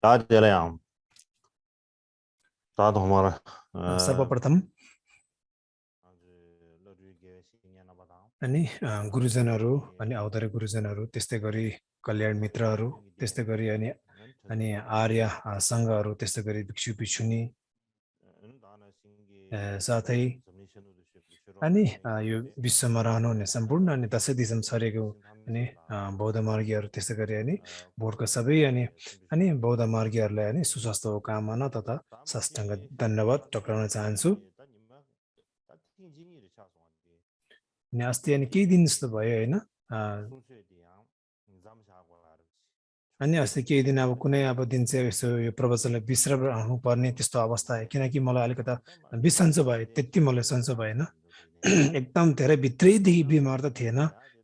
आज चले हम साथ हमारा सर्वप्रथम अनि गुरुजनहरू अनि आदरणीय गुरुजनहरू त्यस्तै गरी कल्याण मित्रहरू त्यस्तै गरी अनि अनि आर्य सङ्घहरू त्यस्तै गरी भिक्षु भिक्षुनी साथै अनि यो विश्वमा रहनुहुने सम्पूर्ण अनि दशै दिशा छरेको अनि बौद्ध मार्गीहरू त्यस्तै गरी अनि बोर्डका सबै अनि अनि बौद्ध मार्गीहरूलाई अनि सुस्वास्थ्यको कामना तथा साष्टाङ्ग धन्यवाद टक्राउन चाहन्छु। अनि अस्ति अनि केही दिन जस्तो भयो होइन अनि अस्ति केही दिन अब कुनै अब दिन चाहिँ यसो यो प्रवचनलाई विश्राम राख्नुपर्ने त्यस्तो अवस्था आयो, किनकि मलाई अलिकता बिसन्चो भयो, त्यति मलाई सन्चो भएन। एकदम धेरै भित्रैदेखि बिमार त थिएन,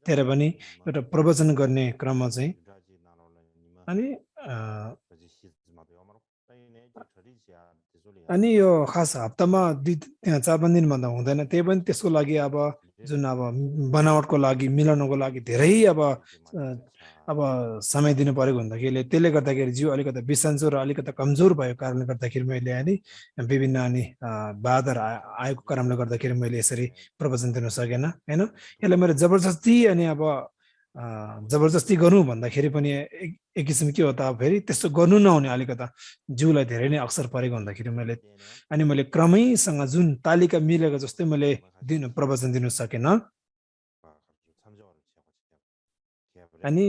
तर पनि एउटा प्रवचन गर्ने क्रममा चाहिँ अनि अनि यो खास हप्तामा 4-5 दिनभन्दा हुँदैन, त्यही पनि त्यसको लागि अब जुन अब बनावटको लागि मिलाउनको लागि धेरै अब समय दिनु परेको हुँदाखेरि त्यसले गर्दाखेरि जिउ अलिकता बिसन्चो र अलिकता कमजोर भएको कारणले गर्दाखेरि मैले अनि विभिन्न अनि बाधाहरू आएको कारणले गर्दाखेरि मैले यसरी प्रवचन दिन सकेन होइन। यसलाई मैले जबरजस्ती अनि अब जबरजस्ती गर्नु भन्दाखेरि पनि एक किसिम के हो त, फेरि त्यस्तो गर्नु नहुने अलिकता जिउलाई धेरै नै अक्सर परेको हुँदाखेरि मैले क्रमैसँग जुन तालिका मिलेको जस्तै मैले प्रवचन दिन सकेन। अनि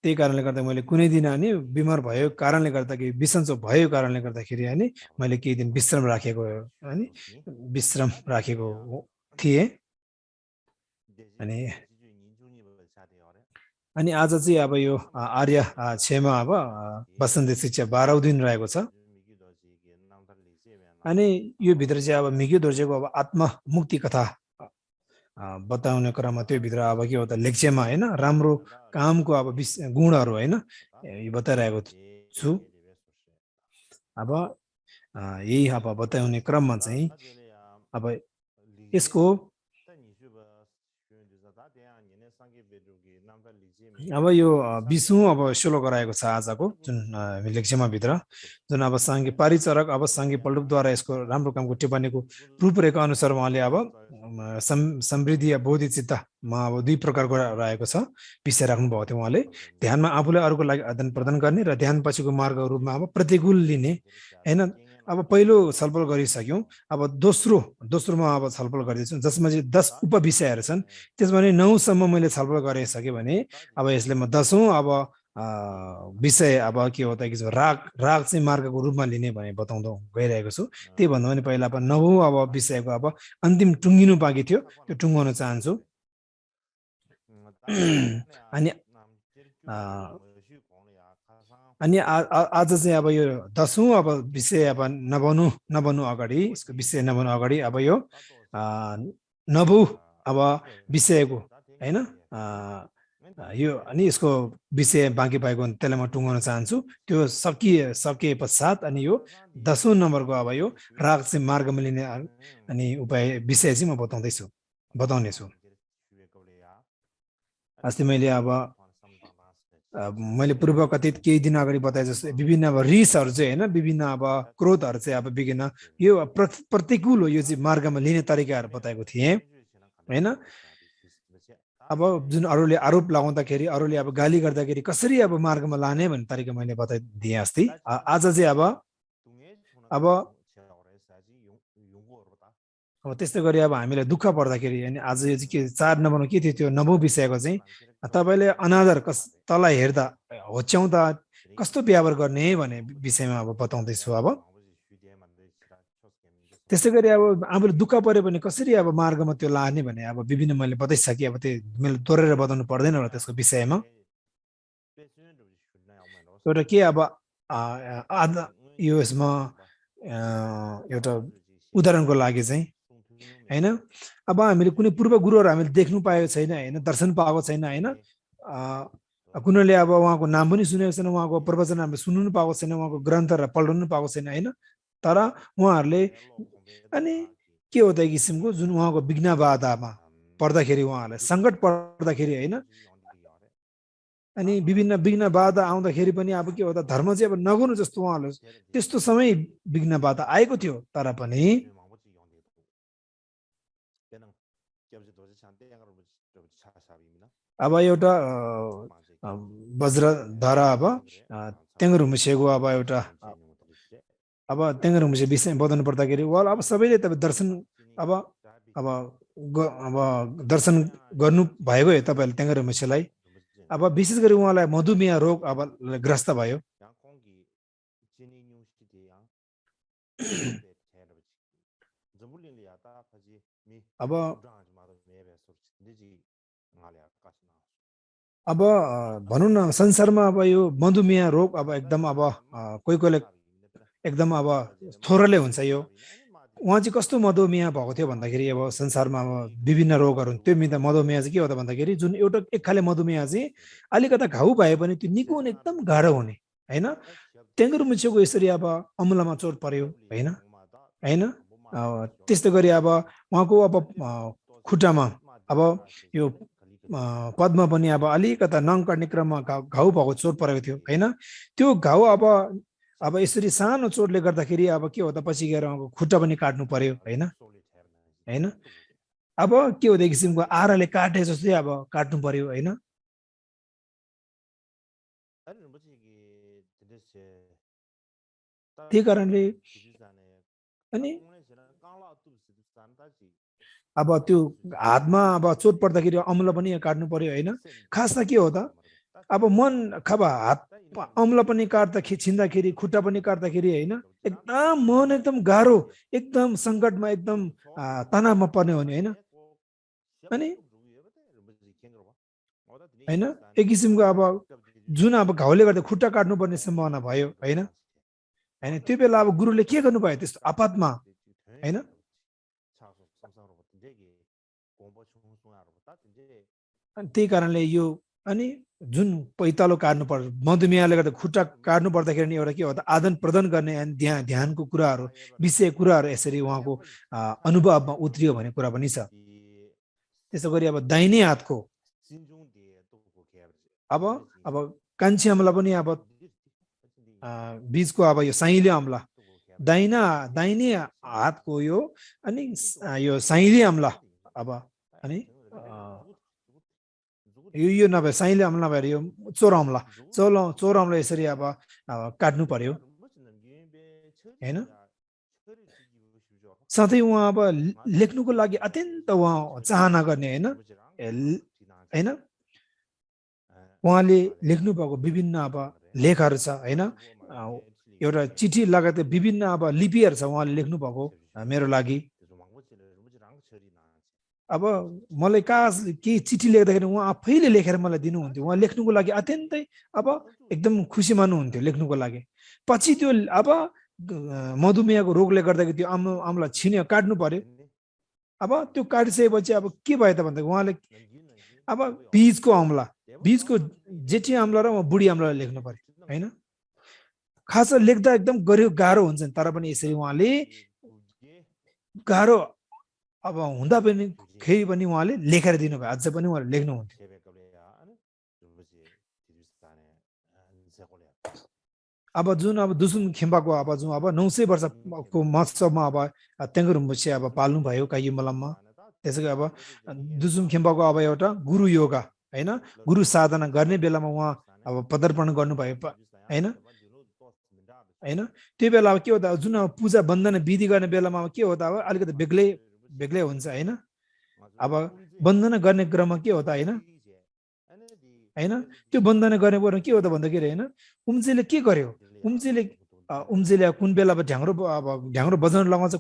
त्यही कारणले गर्दा मैले कुनै दिन अनि बिमार भएको कारणले गर्दाखेरि बिसन्चो भएको कारणले गर्दाखेरि अनि मैले केही दिन विश्राम राखेको थिएँ। अनि आज चाहिँ अब यो आर्य क्षेमा अब वसन्त शिक्षा 12औं दिन रहेको छ। अनि यो भित्र चाहिँ अब मिग्यो दोर्जेको अब आत्ममुक्ति कथा बताउने क्रममा त्यो भित्र अब के हो त, लेक्चरमा होइन राम्रो कामको अब गुणहरू होइन यो बताइरहेको छु। अब यही अब बताउने क्रममा चाहिँ अब यसको अब यो 20औं अब श्लोक गराएको छ आजको जुन लेक्चरमा भित्र, जुन अब साङ्गे पारिचरक अब साङ्गे पल्डुकद्वारा यसको राम्रो कामको टिप्पणीको रूपरेखा अनुसार उहाँले अब समृद्धि या बोधिचित्तमा अब 2 प्रकारको रहेको छ विषय राख्नु भएको थियो उहाँले। ध्यानमा आफूलाई अरूको लागि आदान प्रदान गर्ने र ध्यान पछिको मार्गको रूपमा अब प्रतिकूल लिने होइन। अब पहिलो छलफल गरिसक्यौँ, अब दोस्रोमा अब छलफल गर्दैछौँ जसमा चाहिँ 10 उपविषयहरू छन्। त्यसमा नै 9सम्म मैले छलफल गरिसकेँ भने अब यसले म 10औं अब विषय अब के हो त कि राग चाहिँ मार्गको रूपमा लिने भने बताउँदै गइरहेको छु। त्यही भन्दा पनि पहिला अब 9औं अब विषयको अब अन्तिम टुङ्गिनु बाँकी थियो, त्यो टुङ्गाउन चाहन्छु। अनि आज चाहिँ अब यो 10औं अब विषय अब नबनु अगाडि यसको विषय नबनु अगाडि अब यो 9औं अब विषयको होइन यो अनि यसको विषय बाँकी भएको त्यसलाई म टुङ्गाउन चाहन्छु। त्यो सकिए पश्चात अनि यो 10औं नम्बरको अब यो राग चाहिँ मार्गमा लिने अनि उपाय विषय चाहिँ म बताउनेछु। अस्ति मैले पूर्व कथित केही दिन अगाडि बताए जस्तो विभिन्न अब रिसहरू चाहिँ होइन, विभिन्न अब क्रोधहरू चाहिँ अब विभिन्न यो प्रतिकूल हो, यो चाहिँ मार्गमा लिने तरिकाहरू बताएको थिएँ होइन। अब जुन अरूले आरोप लगाउँदाखेरि अरूले अब गाली गर्दाखेरि कसरी अब मार्गमा लाने भन्ने तरिका मैले बताइदिएँ अस्ति। आज चाहिँ अब त्यस्तै गरी अब हामीलाई दुःख पर्दाखेरि अनि आज यो चाहिँ के 4 नम्बरमा के थियो, त्यो 9औं विषयको चाहिँ तपाईँले अनादर तँलाई हेर्दा होच्याउँदा कस्तो व्यवहार गर्ने भन्ने विषयमा अब बताउँदैछु। अब त्यस्तै गरी अब आफूले दुःख पऱ्यो भने कसरी अब मार्गमा त्यो लाने भने अब विभिन्न मैले बताइसकेँ। अब त्यो मैले दोहोरेर बताउनु पर्दैन होला त्यसको विषयमा। एउटा के अब यो यसमा एउटा उदाहरणको लागि चाहिँ होइन, अब हामीले कुनै पूर्व गुरुहरू हामीले देख्नु पाएको छैन होइन, दर्शन पाएको छैन होइन, कुनैले अब उहाँको नाम पनि सुनेको छैन, उहाँको प्रवचन हामीले सुन्नु पाएको छैन, उहाँको ग्रन्थहरूलाई पढ्नु पाएको छैन होइन। तर उहाँहरूले अनि के हो त एक किसिमको जुन उहाँको विघ्न बाधामा पर्दाखेरि उहाँहरूलाई सङ्कट पर्दाखेरि होइन अनि विभिन्न विघ्न बाधा आउँदाखेरि पनि अब के हो त धर्म चाहिँ अब नगर्नु जस्तो उहाँले त्यस्तो समय विघ्न बाधा आएको थियो तर पनि अब एउटा वज्रधारा अब तेङ्गरु मुसेको अब एउटा अब तेङ्गरु मुसे विषय बताउनु पर्दाखेरि उहाँले अब सबैले त दर्शन अब अब अब दर्शन गर्नु भएको हो तपाईँले तेङ्गरु मुसेलाई अब विशेष गरी उहाँलाई मधुमेह रोग अब ग्रस्त भयो अब अब भनौँ न संसारमा अब यो मधुमेह रोग अब एकदम अब कोही कोहीले एकदम अब थोरले हुन्छ यो उहाँ चाहिँ कस्तो मधुमेह भएको थियो भन्दाखेरि अब संसारमा अब विभिन्न रोगहरू त्यो मधुमेह चाहिँ के हो त भन्दाखेरि जुन एउटा एक खाले मधुमेह चाहिँ अलिकता घाउ भए पनि त्यो निको हुने एकदम गाह्रो हुने हैन तेङ्गरु मुसेको यसरी अब अम्लामा चोट पर्यो हैन हैन त्यस्तै गरी अब उहाँको अब खुट्टामा अब यो पदमा पनि अब अलिकता नङ काट्ने क्रममा घाउ भएको चोट परेको थियो हैन त्यो घाउ अब यसरी सानो चोटले गर्दाखेरि अब के हो त पछि गएर अब खुट्टा पनि काट्नु पर्यो हैन हैन अब के हो त एक किसिमको आराले काटे जस्तै अब काट्नु पर्यो हैन त्यही कारणले अनि अब त्यो हातमा अब चोट पर्दाखेरि अम्ल पनि काट्नु पर्यो हैन खासमा के हो त अब मन खब हात अम्ल पनि काट्दाखेरि छिन्दाखेरि खुट्टा पनि काट्दाखेरि हैन एकदम मन एकदम गाह्रो एकदम सङ्कटमा एकदम तनावमा पर्ने हो नि हैन अनि हैन एक किसिमको अब जुन अब घाउले गर्दा खुट्टा काट्नुपर्ने सम्भावना भयो हैन हैन त्यो बेला अब गुरुले के गर्नु भयो त्यस्तो आपतमा हैन अनि त्यही कारणले यो अनि जुन पैतालो काट्नु पर्छ मधुमेहले गर्दा खुट्टा काट्नु पर्दाखेरि एउटा के हो त आदान प्रदान गर्ने अनि ध्यानको कुराहरू विषय कुराहरू यसरी उहाँको अनुभवमा उत्रियो भन्ने कुरा पनि छ त्यसो गरी अब दाहिने हातको अब कान्छी अम्ला पनि अब बीचको अब यो साइले अम्ला दाहिने हातको यो अनि यो साइले अम्ला अब अनि यो नभए साइले अम्ला नभएर यो चोर अम्ला यसरी अब काट्नु पर्यो हैन साथै उहाँ अब लेख्नुको लागि अत्यन्त उहाँ चाहना गर्ने हैन उहाँले लेख्नु भएको विभिन्न अब लेखहरू छ हैन एउटा चिठी लगायत विभिन्न अब लिपिहरू छ उहाँले लेख्नु भएको मेरो लागि अब मलाई के चिठी लेख्दाखेरि उहाँ आफैले लेखेर मलाई दिनुहुन्थ्यो उहाँ लेख्नुको लागि अत्यन्तै अब एकदम खुसी मान्नुहुन्थ्यो लेख्नुको लागि पछि त्यो अब मधुमेहको रोगले गर्दाखेरि त्यो अम्ला छिन्यो काट्नु पर्यो अब त्यो काटिसकेपछि अब के भयो त भन्दा उहाँले अब बीचको जेठी अम्ला र बुढी अम्लालाई लेख्नु पर्यो हैन खास लेख्दा एकदम गाह्रो हुन्छ तर पनि यसरी उहाँले गाह्रो अब हुँदा पनि फेरि पनि उहाँले लेखेर दिनुभयो अझ पनि उहाँले लेख्नुहुन्थ्यो अब जुन अब दुसुम खेम्पाको अब जुन अब 900 वर्षको महोत्सवमा अब तेङ्गरु मुसे अब पाल्नु भयो काई मलममा त्यसैले अब दुसुम खेम्पाको अब एउटा गुरु योगा हैन गुरु साधना गर्ने बेलामा उहाँ अब पदार्पण गर्नुभयो हैन हैन त्यो बेला अब के हो त जुन पूजा बन्दन विधि गर्ने बेलामा के हो त अब अलिकति बेग्लै हुन्छ हैन अब बन्दना गर्ने क्रममा के हो त हैन त्यो बन्दना गर्ने क्रममा के हो त भन्दाखेरि हैन उम्जेले के गर्यो उम्जेले कुन बेला अब ढ्याङ्ग्रो बजाउन लगाउँछ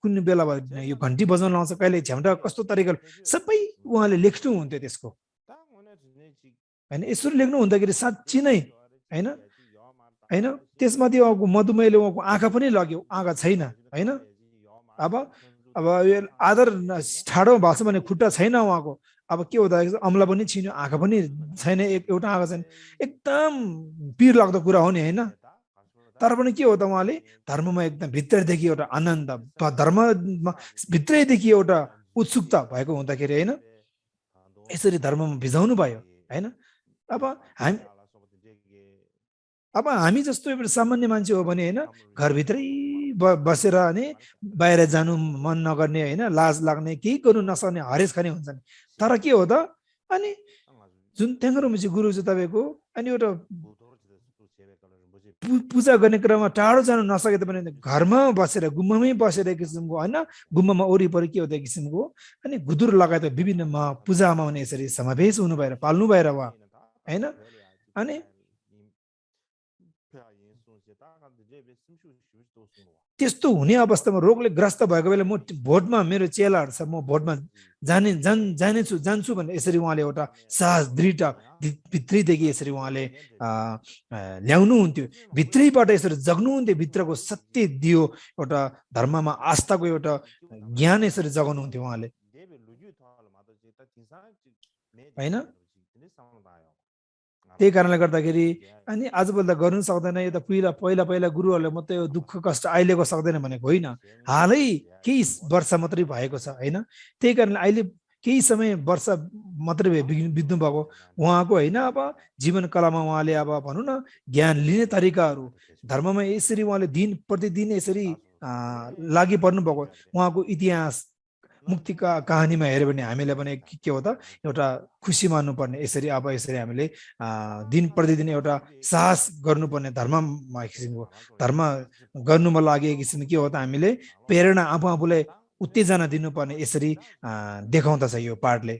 कुन बेला यो घन्टी बजाउन लगाउँछ कहिले झ्याम्टा कस्तो तरिकाले सबै उहाँले लेख्नु हुन्थ्यो त्यसको हैन यसरी लेख्नु हुँदाखेरि साँच्चै नै हैन त्यसमाथि उहाँको मधुमेहले उहाँको आँखा पनि लग्यो आँखा छैन हैन अब आदर ठाडो भएको छ भने खुट्टा छैन उहाँको अब के हुँदा अम्ला पनि छिन्यो आँखा पनि छैन एउटा आँखा छैन एकदम पीर लाग्दो कुरा हो नि हैन तर पनि के हो त उहाँले धर्ममा एकदम भित्रदेखि एउटा आनन्द धर्ममा भित्रैदेखि एउटा उत्सुकता भएको हुँदाखेरि हैन यसरी धर्ममा भिजाउनु भयो हैन अब हामी अब हामी जस्तो एउटा सामान्य मान्छे हो भने हैन घरभित्रै बसेर अनि बाहिर जानु मन नगर्ने हैन लाज लाग्ने केही गर्नु नसक्ने हरेस खाने हुन्छन् तर के हो त अनि जुन तेङ्ग्रोमसी गुरु चाहिँ तपाईको अनि एउटा पूजा गर्ने क्रममा टाढो जानु नसके पनि घरमा बसेर गुम्बामै बसेर किसिमको हैन गुम्बामा वरिपरि के हो त किसिमको अनि गुदुर लगायत विभिन्न पूजामा हुने यसरी समावेश हुनु भएर पाल्नु भएर वा हैन अनि त्यस्तो हुने अवस्थामा रोगले ग्रस्त भएको बेला म भोटमा मेरो चेलाहरु छ म भोटमा जान्छु भन्ने यसरी उहाँले एउटा साहस दृढता भित्रैदेखि यसरी उहाँले ल्याउनु हुन्थ्यो भित्रैबाट यसरी जग्नु हुन्थ्यो भित्रको सत्य दियो एउटा धर्ममा आस्थाको एउटा ज्ञान यसरी जगाउनु हुन्थ्यो उहाँले हैन त्यही कारणले गर्दाखेरि अनि आजभोलि त गर्नु सक्दैन यो त पहिला गुरुहरुले मात्रै यो दुःख कष्ट अहिलेको सक्दैन भनेको होइन हालै केही वर्ष मात्रै भएको छ हैन त्यही कारणले अहिले केही समय वर्ष मात्रै बित्नु भएको उहाँको हैन अब जीवन कलामा उहाँले अब भनौं न ज्ञान लिने तरिकाहरू धर्ममा यसरी उहाँले दिन प्रतिदिन यसरी लागि पर्नु भएको उहाँको इतिहास मुक्तिका कहानीमा हेर्यो भने हामीले पनि के हो त एउटा खुसी मान्नुपर्ने यसरी अब यसरी हामीले दिन प्रतिदिन एउटा साहस गर्नुपर्ने धर्ममा किसिमको धर्म गर्नुमा लागि किसिम के हो त हामीले प्रेरणा आफूलाई उत्तेजना दिनुपर्ने यसरी देखाउँदछ यो पाठले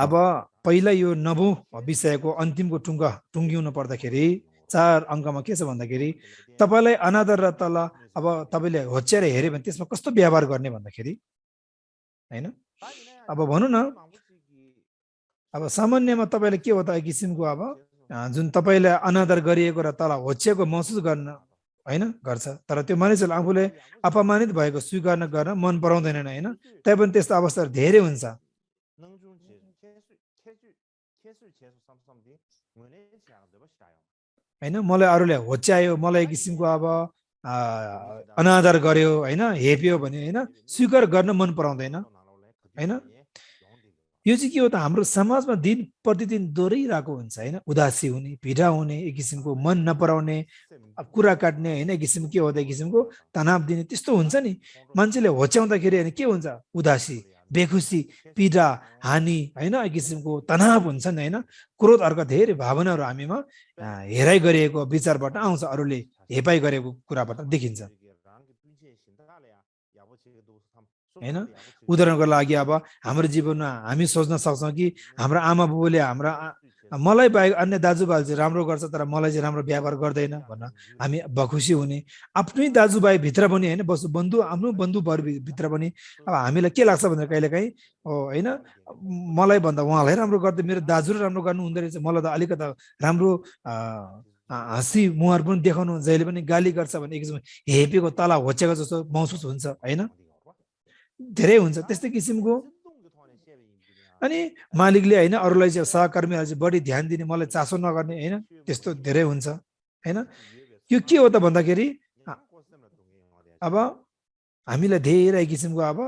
अब पहिला यो नवौं विषयको अन्तिमको टुङ्गिनु पर्दाखेरि 4 अंकमा के छ भन्दाखेरि तपाईलाई अनादर र तल अब तपाईले होच्याएर हेरे भने त्यसमा कस्तो व्यवहार गर्ने भन्दाखेरि हैन अब भनौं न अब सामान्यमा तपाईले के हो त एक किसिमको अब जुन तपाईले अनादर गरिएको र तल होच्याएको महसुस गर्न हैन गर्छ तर त्यो मानिसले आफूले अपमानित भएको स्वीकार गर्न मन पराउँदैनन् हैन तैपनि त्यस्तो अवस्थाहरु धेरै हुन्छ हैन मलाई अरूले होच्यायो मलाई किसिमको अब अनादर गर्यो हैन हेप्यो भने हैन स्वीकार गर्न मन पराउँदैन हैन यो चाहिँ के हो त हाम्रो समाजमा दिन प्रतिदिन दोहोरिरहेको हुन्छ हैन उदासी हुने पीडा हुने एक किसिमको मन नपराउने कुरा काट्ने हैन एक किसिम के हो त एक किसिमको तनाव दिने त्यस्तो हुन्छ नि मान्छेले होच्याउँदाखेरि हैन के हुन्छ उदासी बेखुसी पीडा हानि हैन एक किसिमको तनाव हुन्छ नि हैन क्रोध अर्का धेरै भावनाहरू हामीमा हेराइ गरिएको विचारबाट आउँछ अरूले हेपाइ गरेको कुराबाट देखिन्छ हैन उदाहरणको लागि अब हाम्रो जीवनमा हामी सोच्न सक्छौं कि हाम्रो आमा बुबुले हाम्रो मलाई बाहेक अन्य दाजुभाइले चाहिँ राम्रो गर्छ तर मलाई चाहिँ राम्रो व्यवहार गर्दैन भन्न हामी बखुसी हुने आफ्नै दाजुभाइ भित्र पनि हैन बन्धु आफ्नो बन्धुहरु भित्र पनि अब हामीलाई के लाग्छ भनेर कहिलेकाहीँ हैन मलाई भन्दा उहाँलाई राम्रो गर्दै मेरो दाजुले राम्रो गर्नु हुँदै रहेछ मलाई त अलिकति राम्रो हाँसी मुहार पनि देखाउनु जहिले पनि गाली गर्छ भने एकछिन हेपेको तला होचेको जस्तो महसुस हुन्छ हैन धेरै हुन्छ त्यस्तै किसिमको अनि मालिकले हैन अरूलाई चाहिँ सहकर्मीहरुले चाहिँ बढी ध्यान दिने मलाई चासो नगर्ने हैन त्यस्तो धेरै हुन्छ हैन यो के हो त भन्दाखेरि अब हामीलाई धेरै किसिमको अब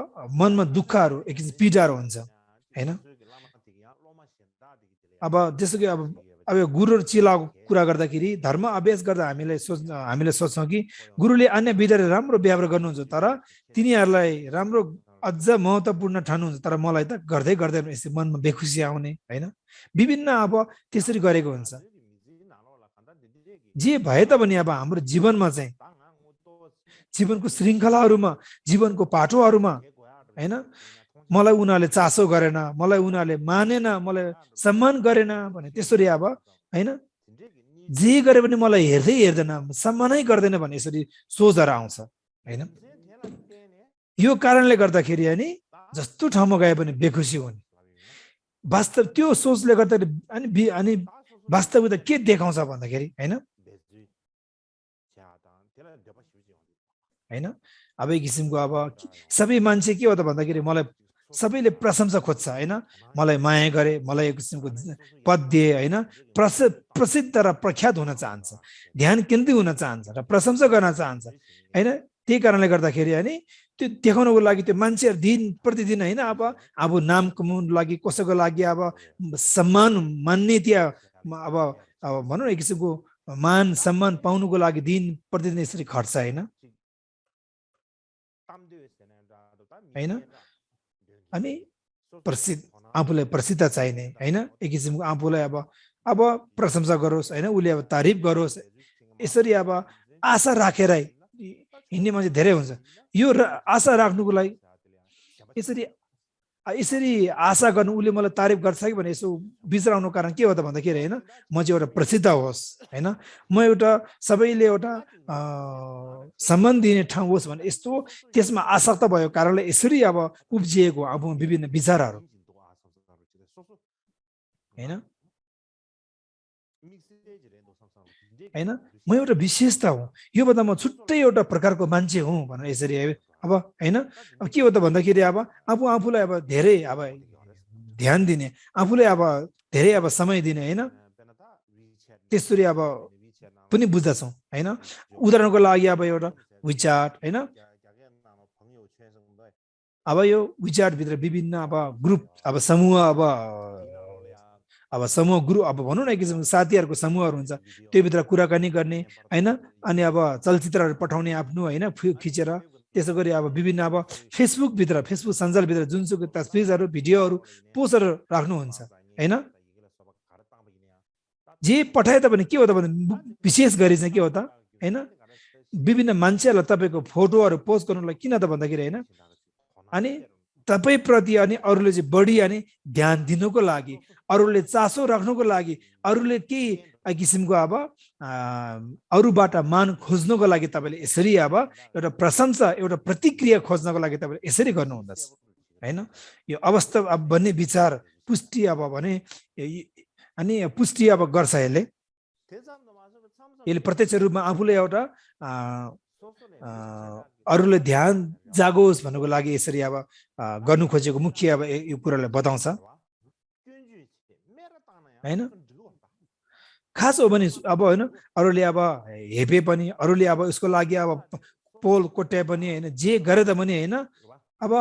मनमा दुःखहरू एक किसिम पीडाहरू हुन्छ हैन अब जस्तो कि अब गुरु चिलाको कुरा गर्दाखेरि धर्म अभ्यास गर्दा हामीले सोच्छौं कि गुरुले अन्य विद्यार्थीले राम्रो व्यवहार गर्नुहुन्छ तर तिनीहरूलाई राम्रो अझ महत्त्वपूर्ण ठान्नुहुन्छ तर मलाई त गर्दै गर्दैन यसै मनमा बेखुसी आउने हैन विभिन्न अब त्यसरी गरेको हुन्छ जे भए तापनि अब हाम्रो जीवनमा चाहिँ जीवनको श्रृंखलाहरुमा जीवनको पाटोहरुमा हैन मलाई उनीहरूले चासो गरेन मलाई उनीहरूले मानेन मलाई सम्मान गरेन भने त्यसरी अब हैन जे गरे पनि मलाई हेर्दैन सम्मानै गर्दैन भने यसरी सोचहरु आउँछ हैन यो कारणले गर्दाखेरि अनि जस्तो ठाउँमा गए पनि बेखुसी हुने वास्तव त्यो सोचले गर्दा अनि वास्तविकता के देखाउँछ भन्दाखेरि हैन हैन अब एक किसिमको अब सबै मान्छे के हो त भन्दाखेरि मलाई सबैले प्रशंसा खोज्छ हैन मलाई माया गरे मलाई एक किसिमको पद दिए हैन प्रसिद्ध र प्रख्यात हुन चाहन्छ ध्यान केन्द्रित हुन चाहन्छ र प्रशंसा गर्न चाहन्छ हैन त्यही कारणले गर्दाखेरि अनि त्यो देखाउनको लागि त्यो मान्छेहरू दिन प्रतिदिन होइन अब नाम कमाउनको लागि कसैको लागि अब सम्मान मान्यता अब भनौँ न एक किसिमको मान सम्मान पाउनुको लागि दिन प्रतिदिन यसरी खट्छ होइन होइन अनि प्रसिद्ध आफूलाई प्रसिद्ध चाहिने होइन एक किसिमको आफूलाई अब प्रशंसा गरोस् होइन उसले अब तारिफ गरोस् यसरी अब आशा राखेर हिँड्ने मान्छे धेरै हुन्छ यो आशा राख्नुको लागि यसरी आशा गर्नु उसले मलाई तारिफ गर्छ कि भने यसो विचाराउनु कारण के हो त भन्दाखेरि होइन म चाहिँ एउटा प्रसिद्ध होस् होइन म एउटा सबैले एउटा सम्मान दिने ठाउँ होस् भने यस्तो त्यसमा आसक्त भएको कारणले यसरी अब उब्जिएको अब विभिन्न विचारहरू होइन होइन म एउटा विशेषता हुँ योभन्दा म छुट्टै एउटा प्रकारको मान्छे हुँ भनेर यसरी अब होइन अब के हो त भन्दाखेरि अब आफूलाई अब धेरै अब ध्यान दिने आफूले अब धेरै अब समय दिने होइन त्यसरी अब पनि बुझ्दछौँ होइन उदाहरणको लागि अब एउटा विचार होइन अब यो विचारभित्र विभिन्न अब ग्रुप अब समूह अब समूह ग्रुप अब भनौँ न एक किसिमको साथीहरूको समूहहरू हुन्छ त्योभित्र कुराकानी गर्ने होइन अनि अब चलचित्रहरू पठाउने आफ्नो होइन खिचेर त्यसो गरी अब विभिन्न अब फेसबुक सञ्जालभित्र जुनसुकै तस्बिरहरू भिडियोहरू पोस्टहरू राख्नुहुन्छ होइन जे पठाए त भने के हो त भने विशेष गरी चाहिँ के हो त होइन विभिन्न मान्छेहरूलाई तपाईँको फोटोहरू पोस्ट गर्नुलाई किन त भन्दाखेरि होइन अनि तपाईँप्रति अनि अरूले चाहिँ बढी अनि ध्यान दिनुको लागि अरूले चासो राख्नुको लागि अरूले केही किसिमको अब अरूबाट मान खोज्नुको लागि तपाईँले यसरी अब एउटा प्रशंसा एउटा प्रतिक्रिया खोज्नको लागि तपाईँले यसरी गर्नुहुँदछ होइन यो अवस्था अब भन्ने विचार पुष्टि अब भने अनि पुष्टि अब गर्छ यसले प्रत्यक्ष रूपमा आफूले एउटा अरूले ध्यान जागोस् भन्नुको लागि यसरी अब गर्नु खोजेको मुख्य अब यो कुरालाई बताउँछ होइन खास हो भने अब होइन अरूले अब हेपे पनि अरूले अब उसको लागि अब पोल कोट्याए पनि होइन जे गरे पनि होइन अब